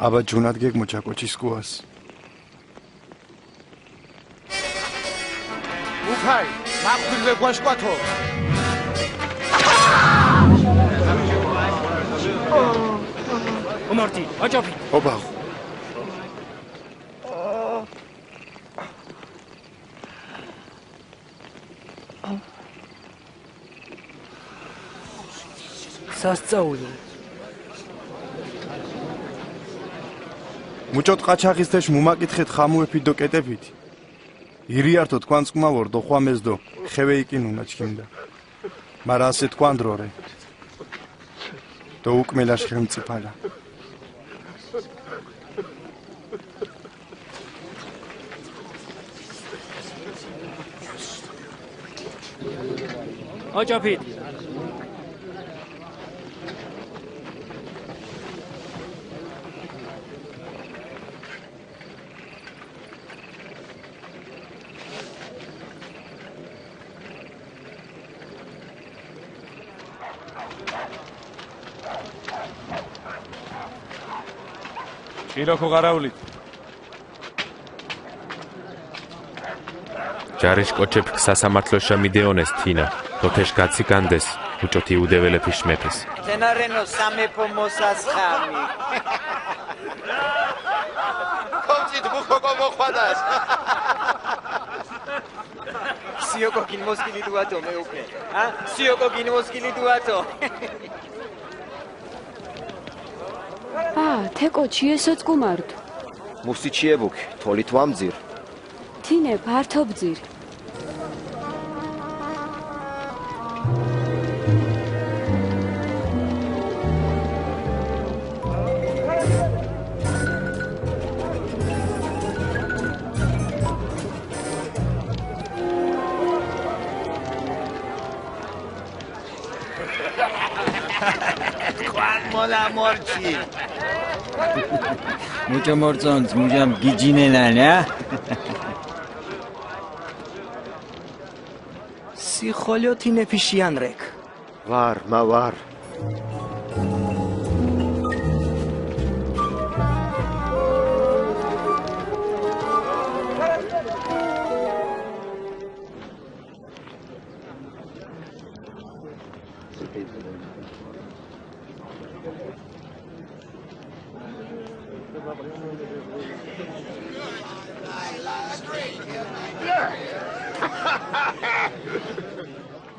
აბა ჯუნად გეგმო ჩაკოჩის კუას. უფაი, მაყვილ ვეგვაშკვათო. ომარტი, აჭაფი. ობაღ. სასწაული. მუჭოთ ყაჩაღის თეშ მუმაკითხეთ ხამუეფი დო კეტეფით. ირიართო თქვან წკმა ვორ დო ხვამეზ დო ხევე იკინუნა ჩქიმდა. მარა ასე თქვან დრო რე. დო უკმელაშ ხელმწიფალა. აჭაფით. ჭირო ქოღარაულით. ჯარიშ კოჩეფ სასამართლოშა მიდეონეს თინა, თოთეშ გაციგანდეს უჭოთი უდეველეფიშ მეფეს. თენარენო სამეფო მოსასხამი. კომჭით მუხოკო მოხვადას. სიოკო გინმოსკილი დუათო მეუქე. ა? სიოკო გინმოსკილი დუათო. ა, თე კოჩი ესო წკუმარდ. მუსტი ჩიებუქ, თოლით ვამძირ. თინე ფართობძირ. კვან მოლა მორჩი. მუჭო მორწონც მუჟამ გიჯინენან, ა? სიხოლიო თინეფიშიან რეკ. ვარ, მა ვარ.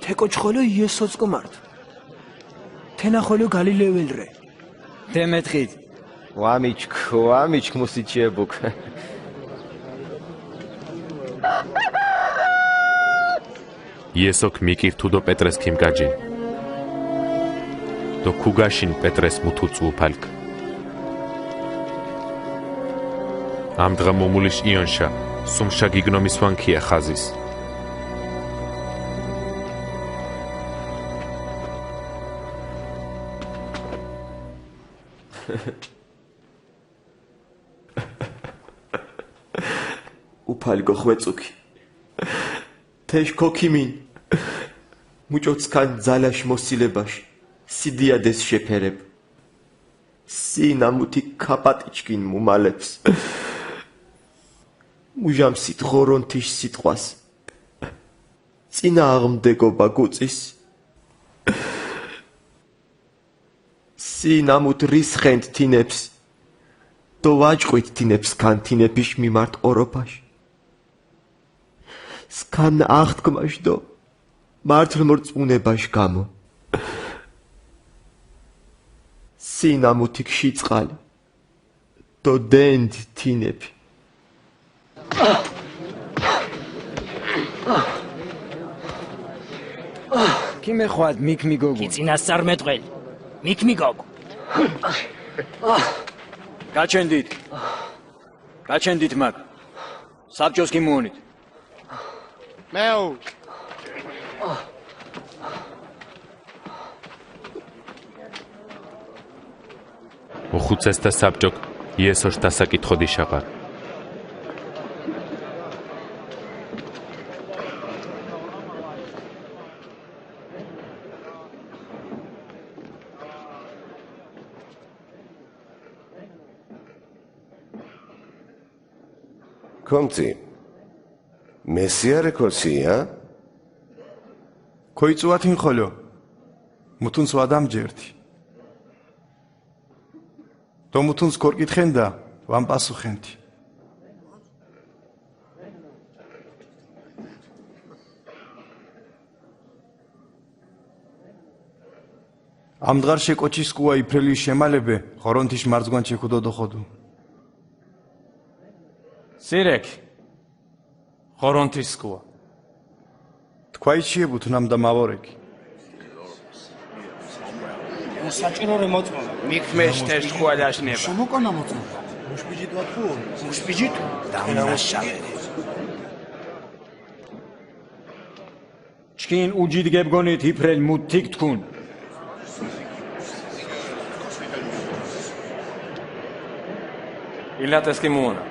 თე კოჩ ხოლო იესოს კმარტ. თენა ხოლო გალილეველ რე. დემეთხით. ვამიჩქ, ვამიჩქ, მუსიჩიებუკ. იესოქ მიკირ თუდო პეტრეს ქიმკაჯინ. დო ქუგაშინ პეტრეს მუთუ წუპალქ. ამ დღა მუმულიშ იონშა, სუმშა გიგნომის ვანქია ხაზის. უფალი გოხვეწუქი. თეშ ქოქიმინ. მუჭოც ქან ძალაშ მოსილებაშ, სიდიადეს შეფერებ. სინ ამუთი ქაპატიჩკინ მუმალებს. მუჟამ სიტ ღორონთიშ სიტყვას. წინა აღმდეგობა გუწის. სინ ამუთ რისხენთ თინეფს, დო ვაჭყვით თინეფს ქან თინეფიშ მიმართ ოროფაშ. სქან აღთქმაშ დო მართლმორწმუნებაშ გამო. სინ ამუთი ქში წყალი, დო დენთ თინეფი. ქიმეხვად მიქ მიგოგუნ. კი წინასწარმეტყველი. მიქ მიგოგ. გაჩენდით. გაჩენდით მაგ. საბჭოს გიმუონით. მეუ. უხუცესთა საბჭოკ იესოშ დასაკითხოდი შაყარ. ქომცი, მესია რე ქოსია? ქოიწუათინ ხოლო, მუთუნს ვადამჯერთი. დო მუთუნს ქორკითხენ და ვამპასუხენთი. ამდღარ შე კოჩის სკუა იფრელი შემალებ ღორონთის მარზგვან ჩექუდო დოხოდუ. სირეკ, ღორონთის სკუა. თქვა იჩიებუ თუნამ და მავორეკი. საჭირო რე მოწმობა. მიქ მეშ თეშ თქვა დაშნება. შემოკონა მოწმობა. მუშბიჯი თქვა თუ? მუშბიჯი თუ? დამნაშავე. ჩქინ უჯიდ გებგონით იფრელ მუთ თიქ თქუნ. ილატეს კი მუონა.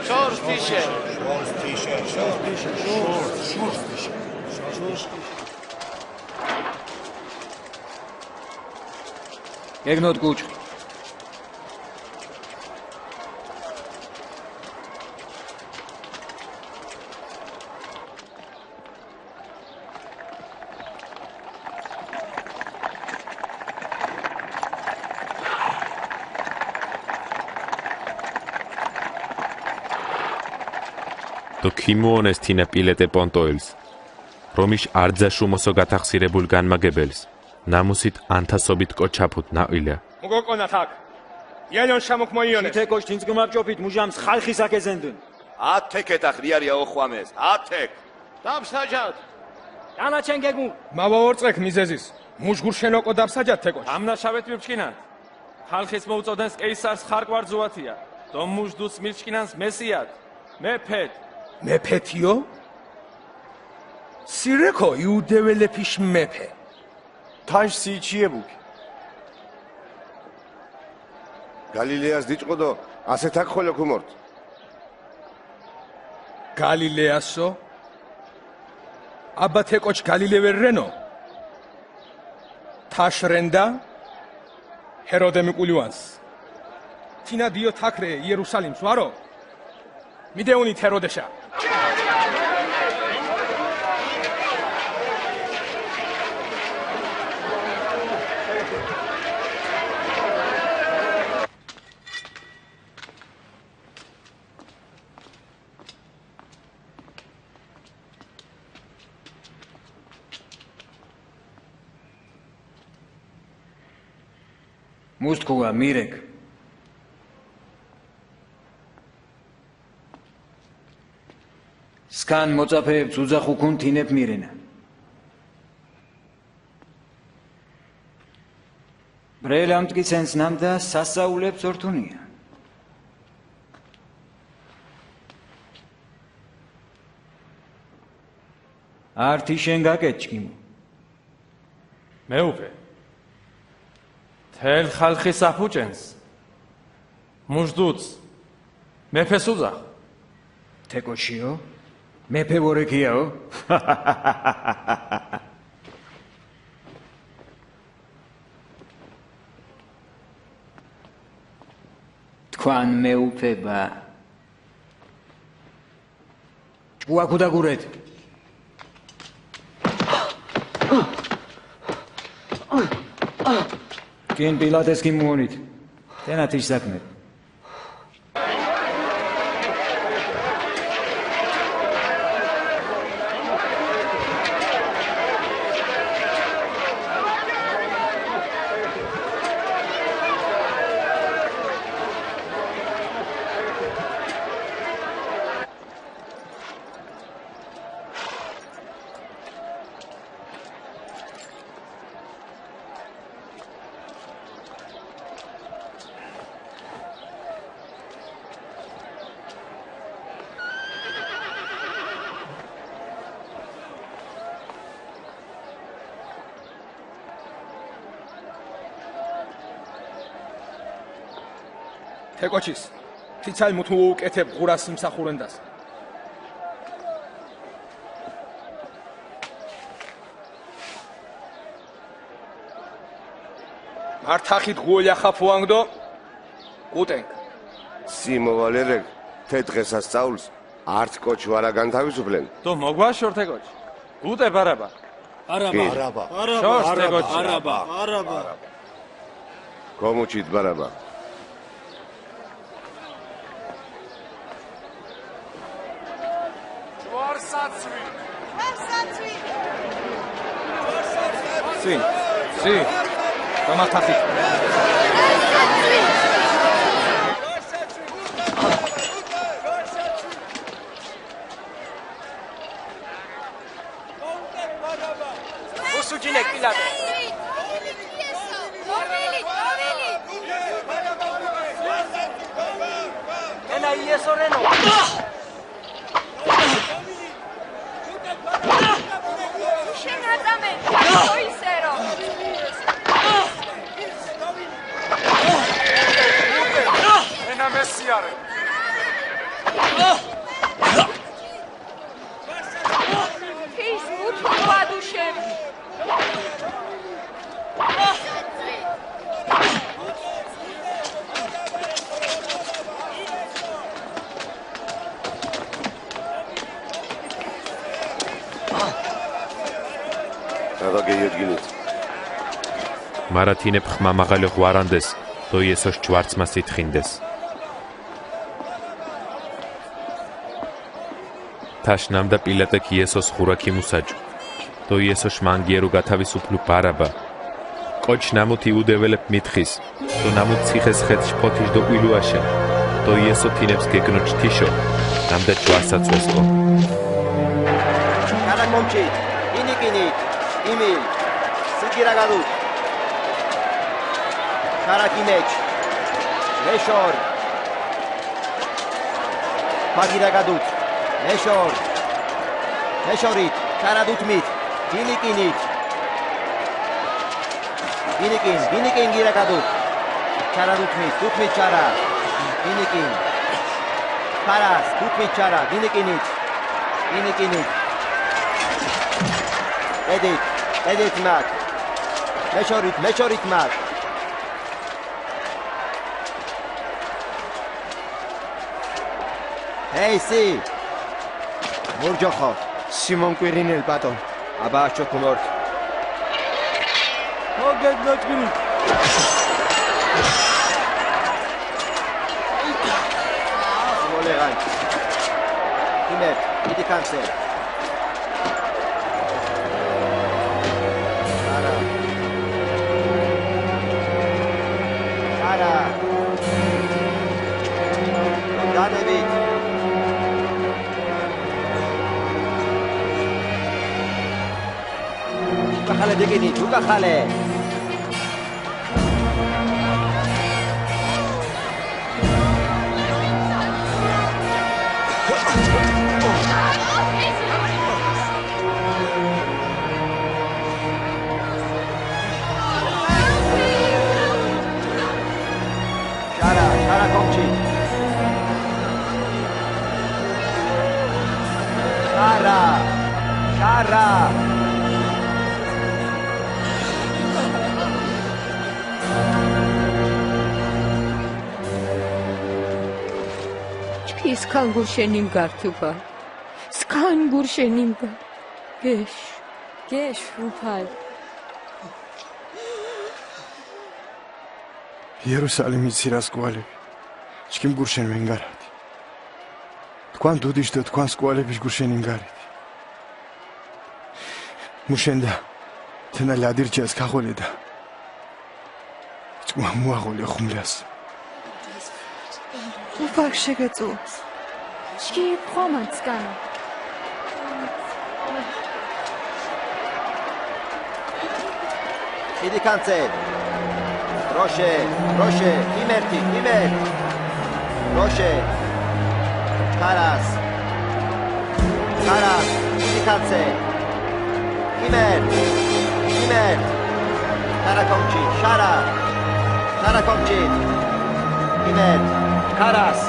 შორს თიშე. შორს თიშე, შორს თიშე, შორს, შორს თიშე. გეგნოთ კუჭ. დო ქიმუონეს თინა პილეტე პონტოელს, რომიშ არძა შუმოსო გათახსირებულ განმაგებელს, ნამუსით ანთასობით კოჩაფუთ ნაყილა. მუგოკონათ აქ. იალონ შამოქ მოიონეს. თე კოჩ თინც გმაბჭოფით მუჟამს ხალხის აკეზენდუნ. ათექეთ ახ რიარია ოხვამეს. ათექ. დაბსაჯად. დანა ჩენ გეგმუ. მავა ორწეკ მიზეზის. მუჟგურ შენოკო დაბსაჯად თე კოჩ. ამნაშავეთ მიბჭკინან. ხალხის მოუწოდენს კეისარს ხარკვარ ზუათია. დო მუჟ დუს მილჭკინანს მესიად. მეფეთ. მეფეთიო? სირეკო იუდეველეფიშ მეფე. თაშ სიჩიებუკი. გალილეას დიჭყოდო, ასეთ აქ ხოლო ქუმორთ. გალილეასო? აბა თე კოჩ გალილე ვერ რენო? თაშ რენდა? ჰეროდე მიკულივანს. თინა დიო თაქ რე იერუსალიმს ვარო? მიდეუნით ჰეროდეშა. მუსტ ქუა, მირეკ. სქან მოწაფეებც უძახუ ქუნ, თინეფ მირენა. ბრელ ამტკიცენს ნამდა სასწაულებს ორთუნია. ართი შენ გაკეთ, ჭკიმო. მეუფე. თელ ხალხის აფუჭენს. მუჟდუც. მეფეს უძახ. თე კოჩიო? მეფე ვორექიაო? თქვან მეუფება. ჭკუა ქუდაგურეთ. კინ პილატეს კი მუონით. თენა თიშ საქმე. თე კოჩის თიცალ მუთუ უკეთებ ღურას იმსახურენდას. მართახით გუოლი ახაფუანგ დო კუტენგ. სი მოვალერეკ, თე დღესასწაულს ართ კოჩ ვარა განთავისუფლენ. დო მოგვაშორ თე კოჩ. კუტე ბარაბა. ბარაბა. ბარაბა. ბარაბა. შორს თე კოჩ. ბარაბა. ბარაბა. გომუჩით ბარაბა. სი, სი, გამართახით. უსუჯინე პილატე. ენა იესო რენო. შენ აწამე, ისერო. ენა მესიარე. ის უთუა დუშემ. აბა გეიოდგინეთ. მარა თინეფ ხმა მაღალე ღვარანდეს, დო იესოშ ჯვარცმა სითხინდეს. თაშ ნამდა პილატეკ იესოს ღურა ქიმუსაჯ. დო იესოშ მანგიერო გათავისუფლუ ბარაბა. კოჩ ნამუთ იუდეველეფ მითხის, დო ნამუთ ციხეს ხედშ ფოთიშ დო ვილუაშე. დო იესო თინეფს გეგნოჩ თიშო, ნამდა ჯვარსაცვეს ო. კანა კომჩი, ინიკინი, იმილ, სიგირა გადუ. ქარა ქიმეჩ. მეშორ. ბაგირა გადუც. მეშორ. მეშორით. ქარა დუთმით. დინიკინით. დინიკინ. დინიკინ გირა გადუც. ქარა დუთმით. დუთმით ქარა. დინიკინ. ქარას. დუთმით ქარა. დინიკინით. დინიკინით. ედით. ედით მათ. მეშორით. მეშორით მათ. ეი, სი! მურჯოხო. სიმონ კვირინელ, ბატონ. აბა, ჩო ქუმორთ. მოგედ მოჭმილი. სიმოლეღან. იმერ, დიდი კანცე. არა. განებით. უგახალე დეგინი, უგახალე. შარა, შარა, გომჩი. შარა, შარა. ჩქი სქან გურშენინ გართუა. სქან გურშენინ გა. გეშ. გეშ, უფალ. იერუსალიმი ცირას კვალები. ჩქიმ გურშენ ვენგარათი. თქვან დუდიშ და თქვან სკვალების გურშენინ გარეთ. მუშენდა, თენა ლადირჩას ქახოლედა. ჭუმა მუაღოლე ხუმლას. უფალ შეგეწუა. ჩქი ხომანც განა. ხიდი კანცე. როშე, როშე, იმერთი, იმერთ. როშე. ქარას. ქარას, ხიდი კანცე. იმერთ, იმერთ. ქარა გომჩი, შარა. ქარა გომჩი. იმერთ. ქარას.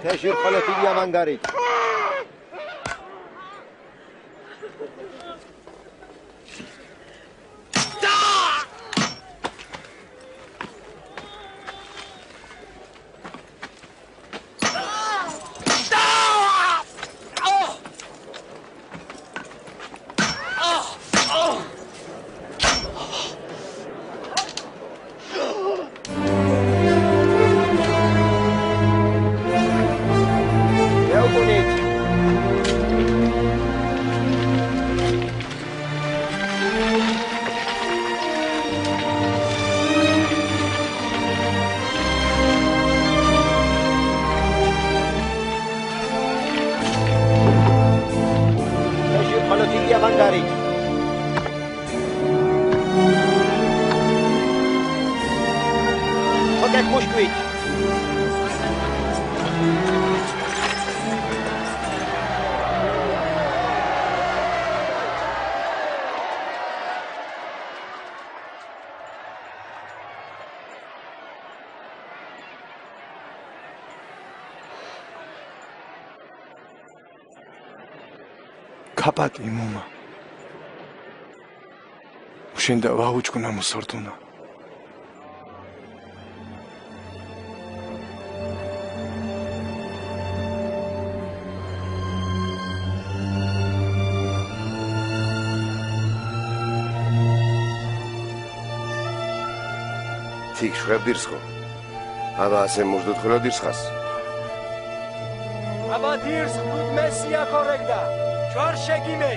თეჟირ ხოლო თიდი ამანგარით. ხალოთი იამანდარი. ოკეთ მუშკვით. ქაპატი მუმა. უშენდა ვაუჩკუნა მუსორდუნა. თიქ შვებირს ხო? აბა ასე მუშდუთ ხელოდირს ხას. აბა დირს ხუთ მესია ქორეგდა, ჯوار შეგიმე.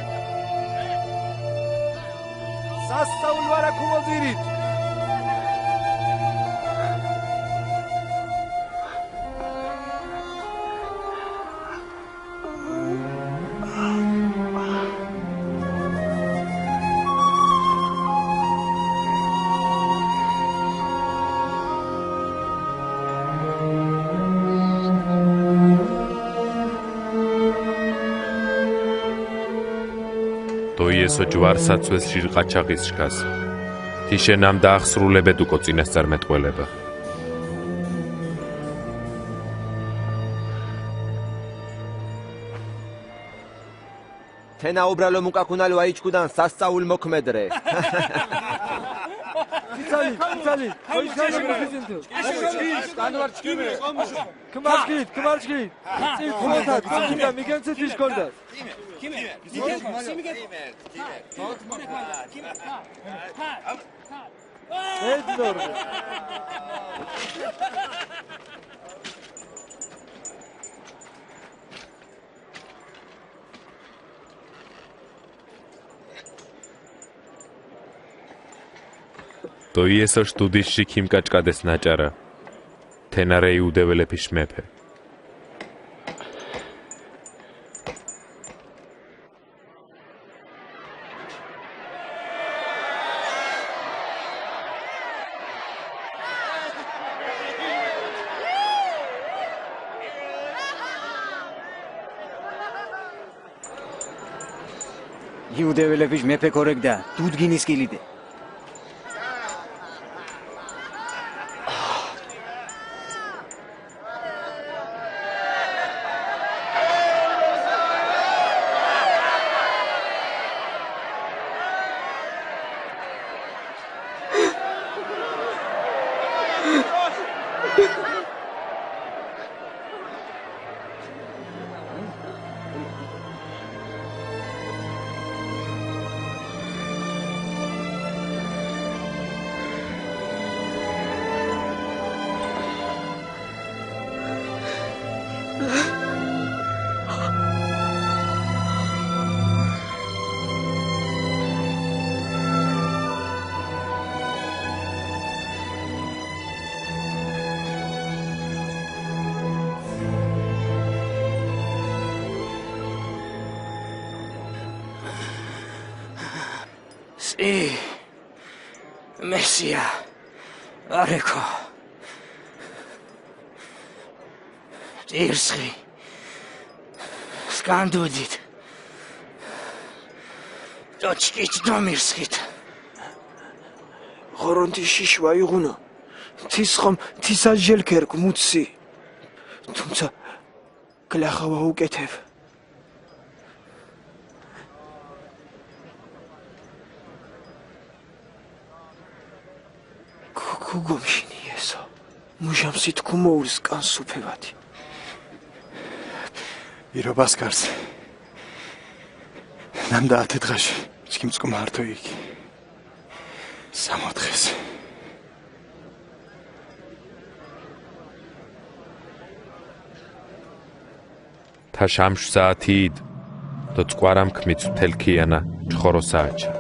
სასწაულ ვარა ქუმოძირით. იესო ჯვარს აცვეს ჟირ ყაჩაღის შქას. თიშენ ამ დაახსრულებედუკო წინასწარმეტყველება. თენა უბრალო მუკაკუნალო აიჩქუდან სასწაულ მოქმედრე. იცალი, იცალი. კმარჩკით, კმარჩკით. წინ ხოთა, წინ და მიგენცეთ ის გონდა. ედნორ. დო იესო შტუდის შიქიმ კაჭკადეს ნაჭარა. თენარე იუდეველეფიშ მეფე. იუდეველეფიშ მეფე ქორეკდა, დუდგინის კილიდე. სი მესია არექო. ირსხი სკანდუდით. ჭოჭკიჩ დომირსხით. ღორონთი შიშვ აიღუნა. თის ხომ თის აჟელქ ერკ მუცი. თუმცა გლახა ვაუკეთებ. ქუგომშინი ესო. მუჟამსი თქუმოურს კანს უფევადი. ირობას გარს. ნამდა ათე დღაში. ჩქიმ წყმა ართო იქ. სამოთხეს. თაშ ამშ საათი იდ, დო ჭკვარამ ქმიც თელქიანა ჩხორო სააჩა.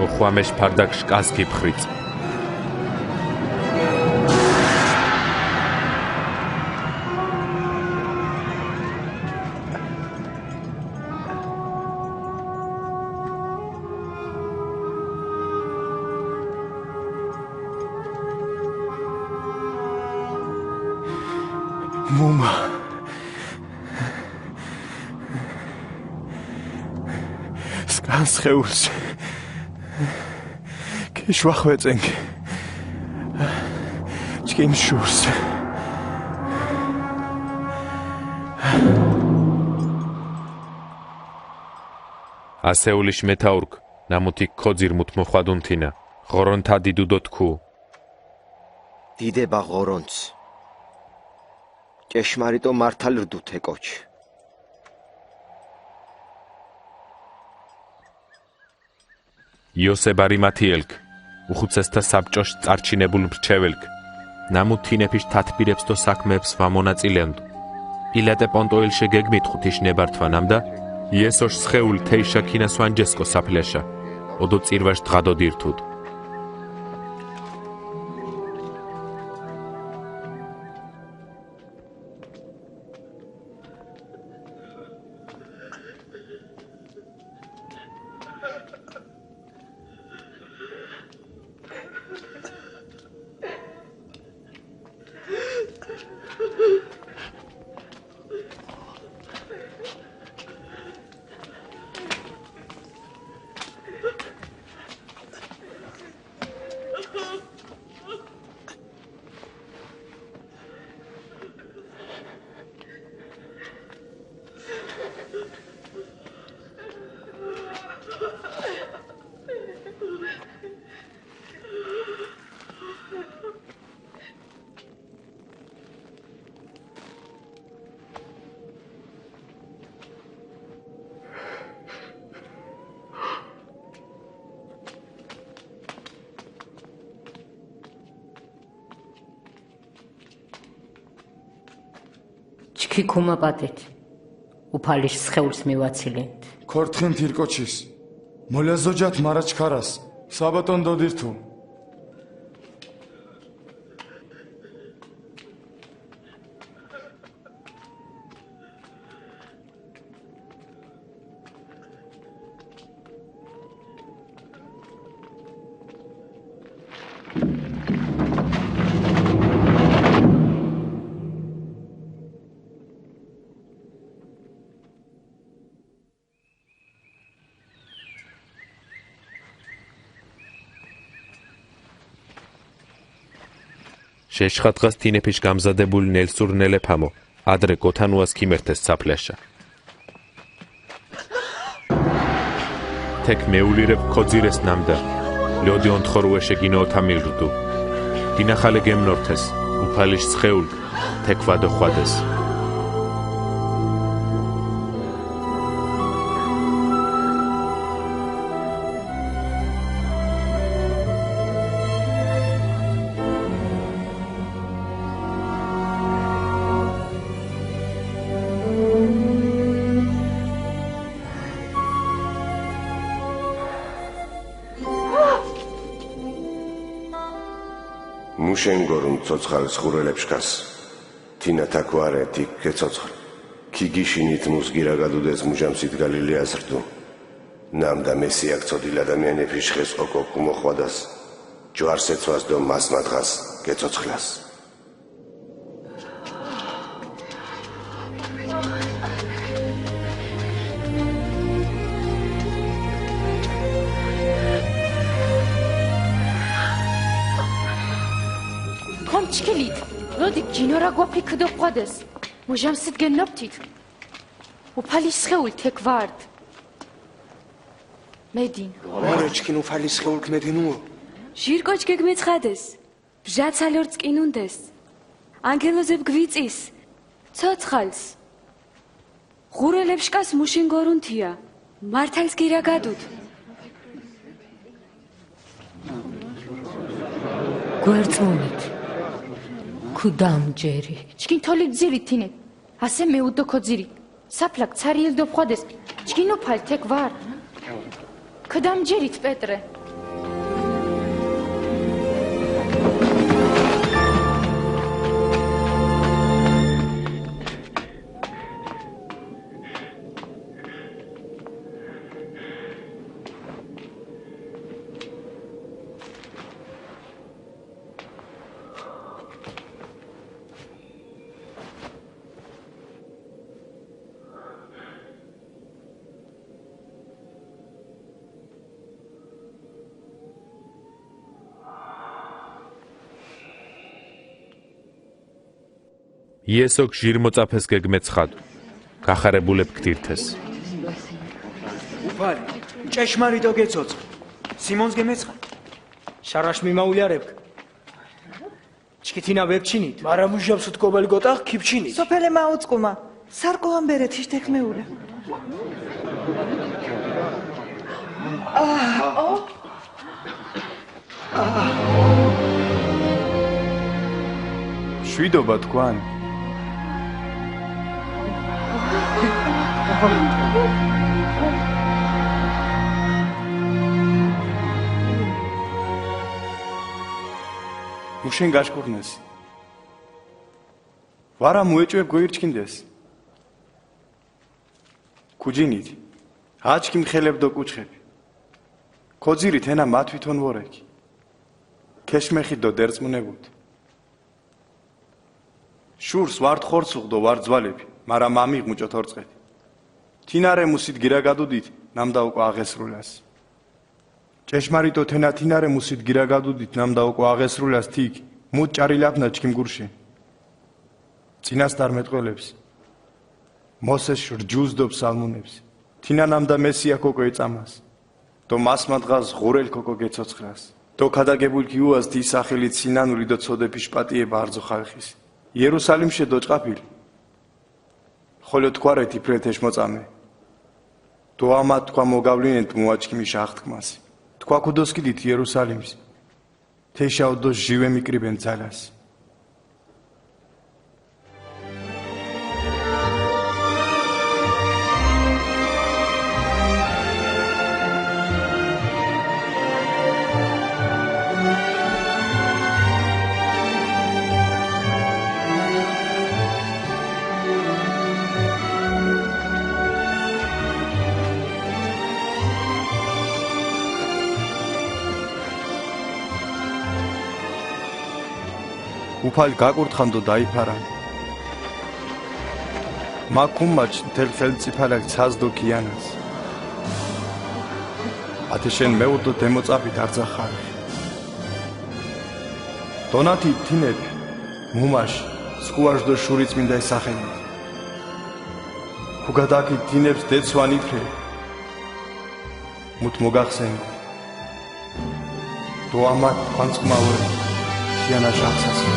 ოხვამეშ ფარდაკ შკას გიფხრიწ. მუმა. სკანს ხეულს. ქეშვახვეწენგ. ჩკინ შურს. ასეულიშ მეთაურქ ნამუთი ქოძირ მუთ მოხვადუნ თინა, ღორონთა დიდუდო თქუ. დიდება ღორონც. ჭეშმარიტო მართალ რდუთე კოჩ. იოსებ არიმათიელქ, უხუცესთა საბჭოშ წარჩინებულ მრჩეველქ, ნამუ თინეფიშ თათბირებსო საქმეებს ვამონაწილენდ. პილატე პონტოილ შე გეგმით ღვთიშ ნებართვა ნამდა, იესოშ სხეულ თეიშა ქინასვანჯესკო საფლეშა. ოდო წირვაშ დღადოდ ირთუდ. ჩქი ქუმაპატეთ, უფალი სხეულს მივაცილენთ. ქორთხინ თირკოჩის. მოლაზოჯათ მარაჩქარას. საბატონ დოდირთუ. შეშხატყას თინეფიშ გამზადებულ ნელ სურნელეფ ამო, ადრე კოთანუას ქიმერთეს ცაფლაშა. თექ მეულირებ ქოძირეს ნამდა, ლოდი ონთხორუეშე გინოოთა მილრდუ. დინახალე გემნორთეს, უფალიშ სხეულ, თექ ვადო ხვადეს. მუშენგორუნ ცოცხალ სხურელებ შქას. თინა თაქვარე თი ქეცოცხლ. ქიგიშინით მუს გირაგადუდეს მუჟამსით გალილეას რდუ. ნამდა მესიაქ ცოდილ ადამიანეფიშ ხეს ოკო ქუმოხვადას, ჯვარს ეცვას დო მასმა დღას გეცოცხლას. თქვენ ჩქილით, როდი ჯინორა გვაფი ქდოყვადეს, მუჟამსით გენოფთით. უფალი სხეულ თექ ვარდ. მედინ. მორე ჩქინ უფალი სხეულქ მედინუო. ჟირკოჩ გეგმეცხადეს. ბჟა ცალორ წკინუნდეს. ანგელოზებ გვიწის. ცოცხალს. ღურელებ შკას მუშინ გორუნთია. მართალს გირაგადუდ. გვერწმუნით. ქუდამჯერი. ჩქინ თოლი გძირი თინე. ასე მეუდო ქოძირი. საფლაკ ცარიელ დოფხვადეს. ჩქინ უფალ თექ ვარ. ქუდამჯერით პეტრე. იესო გჟირ მოწაფეს გეგმეცხად, გახარებულებ ქთირთეს. უფალი, ჭეშმარიტო გეცოცხ. სიმონს გემეცხა. შარაშ მიმაულიარებქ. ჩქითინა ვებჩინით. მარა მუჟამსუდ კობელ გოტახ ქიბჩინით. სოფელე მაუწყუმა. სარკოან ბერეთ იშ თექ მეულა. შვიდობა თქვან. მუშენ გაშკურნეს. ვარა მუეჭვებ გოირჩქინდეს. ქუჯინით, აჩქიმ ხელებ დო კუჩხები. ქოძირით ენა მა თვითონ ვორექი. ქეშმეხი დო დერწმუნებუთ. შურს ვართ ხორცუხ დო ვართ ძვალები, მარა მამიღ მუჭოთ ორწყეთი. თინარე მუსით გირაგადუდით, ნამდა უკო აღესრულას. ჭეშმარიტო თენა თინარე მუსით გირაგადუდით, ნამდა უკო აღესრულას თიქ, მუდ ჭარილაფნა ჩქიმ გურში. წინასწარმეტყველებს, მოსეს რჯულს დო ფსალმუნებს, თინა ნამდა მესია ქოკო ეწამას, დო მასმა დღას ღურელ ქოკო გეცოცხლას. დო ქადაგებულ ქიუას დი სახელით სინანული დო ცოდეფიშ პატიება არძო ხალხის. იერუსალიმშე დო ჭყაფილ, ხოლო თქვა რე თიფრეთ ეშმოწამე. დო ამათ თქვა მოგავლინეთ მუაჩქიმიშ აღთქმას. თქვა ქუდოსკიდით იერუსალიმს. თეშაო დო ჟივე მიკრიბენ ძალას. უფალ გაკურთხანდო დაიფარან. მა ქუმაჩ თელ ხელმწიფალაკ ცაზ დო ქიანას. ათეშენ მეურდო დემოწაფი დარძახალ. დონათი თინეფი მუმაშ სკუაშ დო შური წმინდა ისახენით. ქუგადაკი თინეფს დეცვან იფრე. მუთ მოგახსენდ. დო ამათ კვანც კმავრი ქიანაშ აღსასი.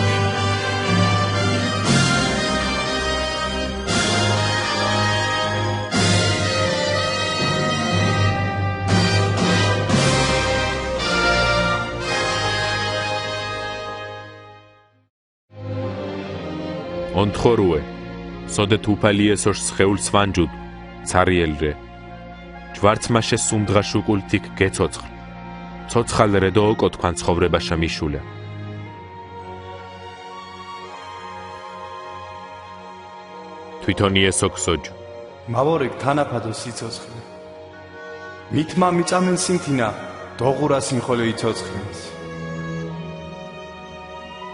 ონთხორუე, სოდეთ უფალ იესოშ სხეულს ვანჯუდ, ცარიელ რე. ჯვარცმაშე სუმ დღაშ უკულ თიქ გეცოცხლ. ცოცხალ რე დო ოკო თქვან ცხოვრებაშა მიშულე. თვითონ იესო ქსოჯ. მავორეკ თანაფადო სიცოცხლე. მითმა მიწამენ სინთინა, დოღურასინ ხოლო იცოცხლენს.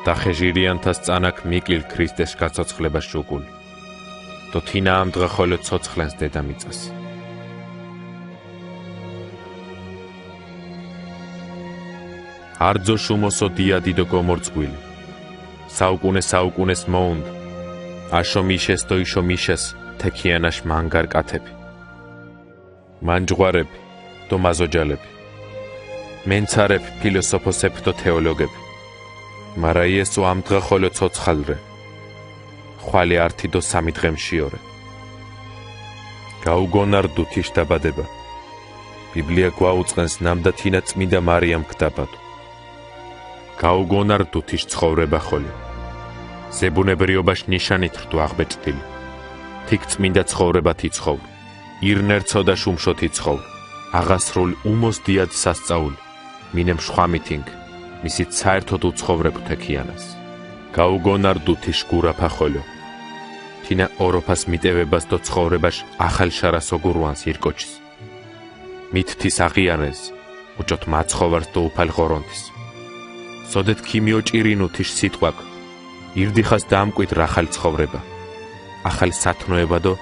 და ხე ჟირიანთა სწანაქ მიკილ ქრისტეს გაცოცხლებას შუკულ. დო თინა ამ დღე ხოლო ცოცხლენს დედამიწას. არძო შუმოსო დიადი დო გომორძგვილი. საუკუნე საუკუნეს მოუნდ. აშო მიშეს დო იშო მიშეს თექიანაშ მანგარ კათეფი. მანჯღვარებ დო მაზოჯალებ. მენცარებ, ფილოსოფოსებ დო თეოლოგებ. მარა იესო ამ დღე ხოლო ცოცხალ რე. ხვალი ართი დო სამი დღემ შიორე. გაუგონარდუ თიშ დაბადება. ბიბლია გვაუწყენს ნამდა თინა წმინდა მარიამ ქ დაბადუ. გაუგონარდუ თიშ ცხოვრება ხოლო. ზებუნებრიობაშ ნიშანით რდუ აღბეჭდილი. თიქ წმინდა ცხოვრება თიცხოვ. ირნერ ცოდა შუმშო თიცხოვ. აღასრულ უმოს დიად სასწაულ. მინემ შხვა მითინგ, მისით საერთოდ უცხოვრებ თექიანას. გაუგონარდუ თიშ გურაფა ხოლო. თინა ოროფას მიტევებას დო ცხოვრებაშ ახალ შარას ოგურვანს ირკოჩის. მით თის აღიანეს, უჭოთ მაცხოვარს დო უფალ ღორონთის. სოდეთ ქი მიოჭირინუ თიშ სიტყვაკ, ირდიხას დამკვიდ რახალ ცხოვრება, ახალ სათნოება დო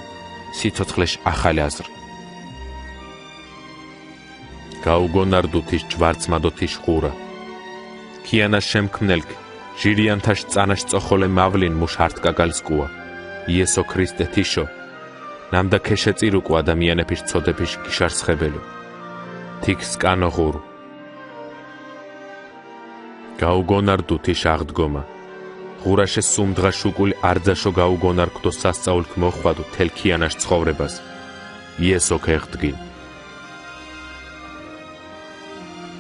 სიცოცხლეშ ახალ აზრი. გაუგონარდუ თიშ ჯვარცმა დო თიშ ღურა. ქიანას შემქმნელქ, ჟირიანთაშ წანაშ წოხოლე მავლინ მუშ ართკაკალ სკუა. იესო ქრისტე თიშო. ნამდა ქეშეწირუკუ ადამიანეფიშ ცოდეფიშ გიშარსხებელო. თიქ სკანო ღურუ. გაუგონარდუ თიშ აღდგომა. ღურაშე სუმ დღაშ უკული არძაშო გაუგონარქ დო სასწაულქ მოხვადუ თელ ქიანაშ ცხოვრებას. იესო ქ ეხდგინ.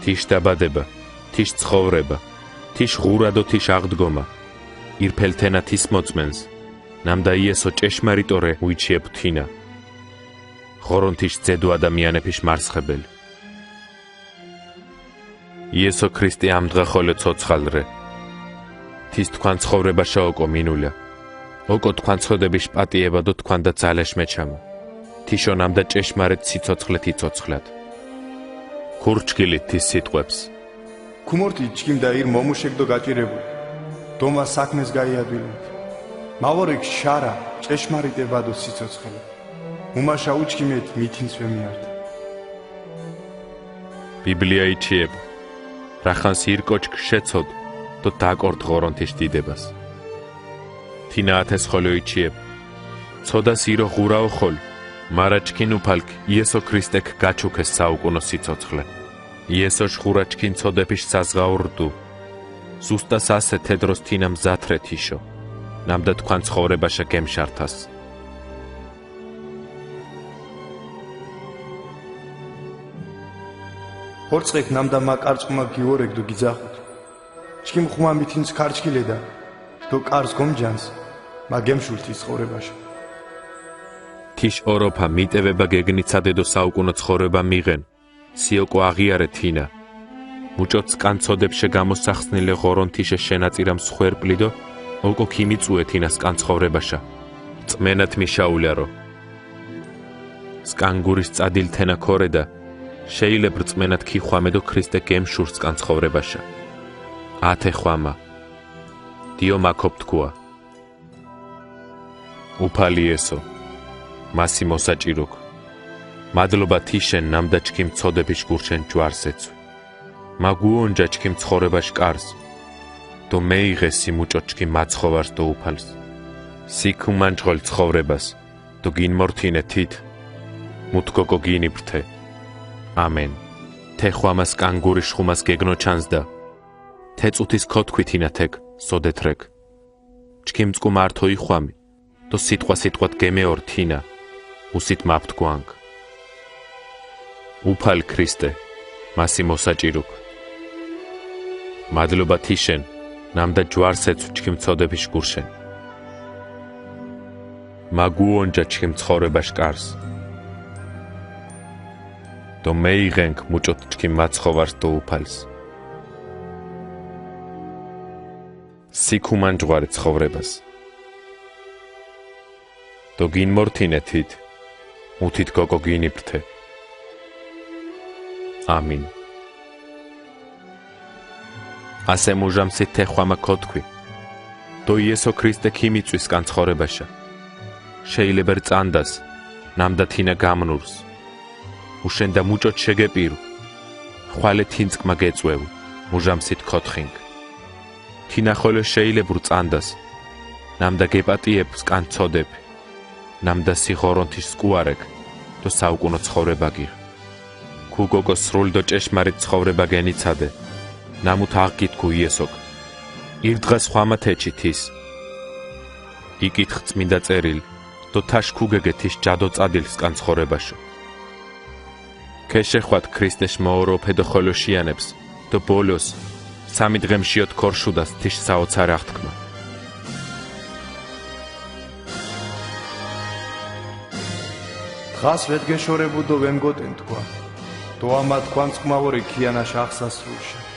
თიშ დაბადება, თიშ ცხოვრება, თიშ ღურა დო თიშ აღდგომა. ირფელთენა თის მოწმენს, ნამდა იესო ჭეშმარიტ ორე უიჩიებ თინა. ღორონთიშ ძედო ადამიანეფიშ მარსხებელი. იესო ქრისტე ამ დღე ხოლო ცოცხალ რე. თის თქვან ცხოვრებაშა ოკო მინულა. ოკო თქვან ცოდების პატიებადო თქვანდა ძალეშ მეჩამო. თიშო ნამდა ჭეშმარიტ სიცოცხლე თიცოცხლად. ქურჩქილით თის სიტყვებს. ქუმორთი ჩქიმ და ირ მომუშეკ დო გაჭირებულ. დომა საქმეს გაიადვილეთ. მავორეკ შარა, ჭეშმარიტებადო სიცოცხლე. უმაშა უჩქიმეთ მითინც ვემიართ. ბიბლია იჩიებ, რახანს ირ კოჩქ შეცოდ, დო დაკორდ ღორონთიშ დიდებას. თინა ათეს ხოლო იჩიებ, ცოდას ირო ღურაო ხოლ, მარა ჩქინ უფალქ იესო ქრისტეკ გაჩუქეს საუკუნო სიცოცხლე. იესოშ ღურა ჩქინ ცოდებიშ საზღაო რდუ. ზუსტას ასე თედროს თინა მზათრე თიშო, ნამდა თქვან ცხოვრებაშა გემშართას. ხორწყეკ ნამდა მა კარწყუმა გიორეკ დო გიძახოთ. ჩქიმ ხუმა მითინც ქარჩქილე და, დო კარს გომჯანს, მა გემშულ თის ცხოვრებაშა. თიშ ოროფა მიტევება გეგნიცადე დო საუკუნო ცხოვრება მიღენ, სიოკო აღიარე თინა. მუჭოთ სკან ცოდებშე გამოსახსნილე ღორონთიშე შენაწირა მსხვერპლი დო, ოკო ქიმიწუე თინა სკან ცხოვრებაშა. რწმენათ მიშაულიარო. სკანგურის წადილ თენა ქორე და, შეილებ რწმენათ ქიხვამედო ქრისტე გემშურს სკან ცხოვრებაშა. ათე ხვამა. დიო მაქობ თქუა. უფალი ესო, მასი მოსაჭირუქ. მადლობა თიშენ ნამდა ჩქიმ ცოდების გურჩენ ჯვარს ეცუ. მა გუონჯა ჩქიმ ცხოვრებაშ კარს, დო მეიღე სიმუჭო ჩქიმ მაცხოვარს დო უფალს. სიქუმანჯღოლ ცხოვრებას, დო გინმორთინე თით, მუთ გოკო გინიბრთე. ამენ. თე ხვამას კანგური შხუმას გეგნო ჩანს და, თე წუთის ქოთქვი თინა თეკ, სოდეთ რეკ. ჩქიმ წკუ მართო იხვამი, დო სიტყვა სიტყვათ გემეორ თინა, უსით მაფთ გვანკ. უფალ ქრისტე, მასი მოსაჭირუქ. მადლობა თიშენ, ნამდა ჯვარს ეცუ ჩქიმ ცოდების გურშენ. მა გუონჯა ჩქიმ ცხოვრებაშ კარს. დო მეიღენქ მუჭოთ ჩქიმ მაცხოვარს დო უფალს. სიქუმან ჯვარი ცხოვრებას. დო გინმორთინე თით, მუთით გოკო გინიბრთე. ამინ. ასე მუჟამსით თე ხვამა ქოთქვი, დო იესო ქრისტე ქიმიწვის კან ცხოვრებაშა. შეიძლება რწანდას, ნამდა თინა გამნურს. უშენდა მუჭოთ შეგეპირუ, ხვალე თინწკმა გეწვევ, მუჟამსით ქოთხინგ. თინა ხოლო შეიძლება რწანდას, ნამდა გეპატიებ სკან ცოდებ, ნამდა სიღორონთის სკუარეკ, დო საუკუნო ცხოვრება გიღ. ქუ გოკო სრულ დო ჭეშმარიტ ცხოვრება გენიცადე, ნამუთ აღგითქუ იესოკ. ირდღას ხვამათ ეჩი თის. იკითხ წმინდა წერილ, დო თაშ ქუგეგე თიშ ჯადო წადილ სკან ცხოვრებაშო. ქეშეხვათ ქრისტეშ მოოროფე დო ხოლო შიანებს, დო ბოლოს, სამი დღემ შიოთ ქორშუდას თიშ საოცარ აღთქმა. დღას ვედგეშორებუდო ვემგოტენ თქვა. დო ამა თქვან წყმავორე ქიანაშ აღსასრულშა.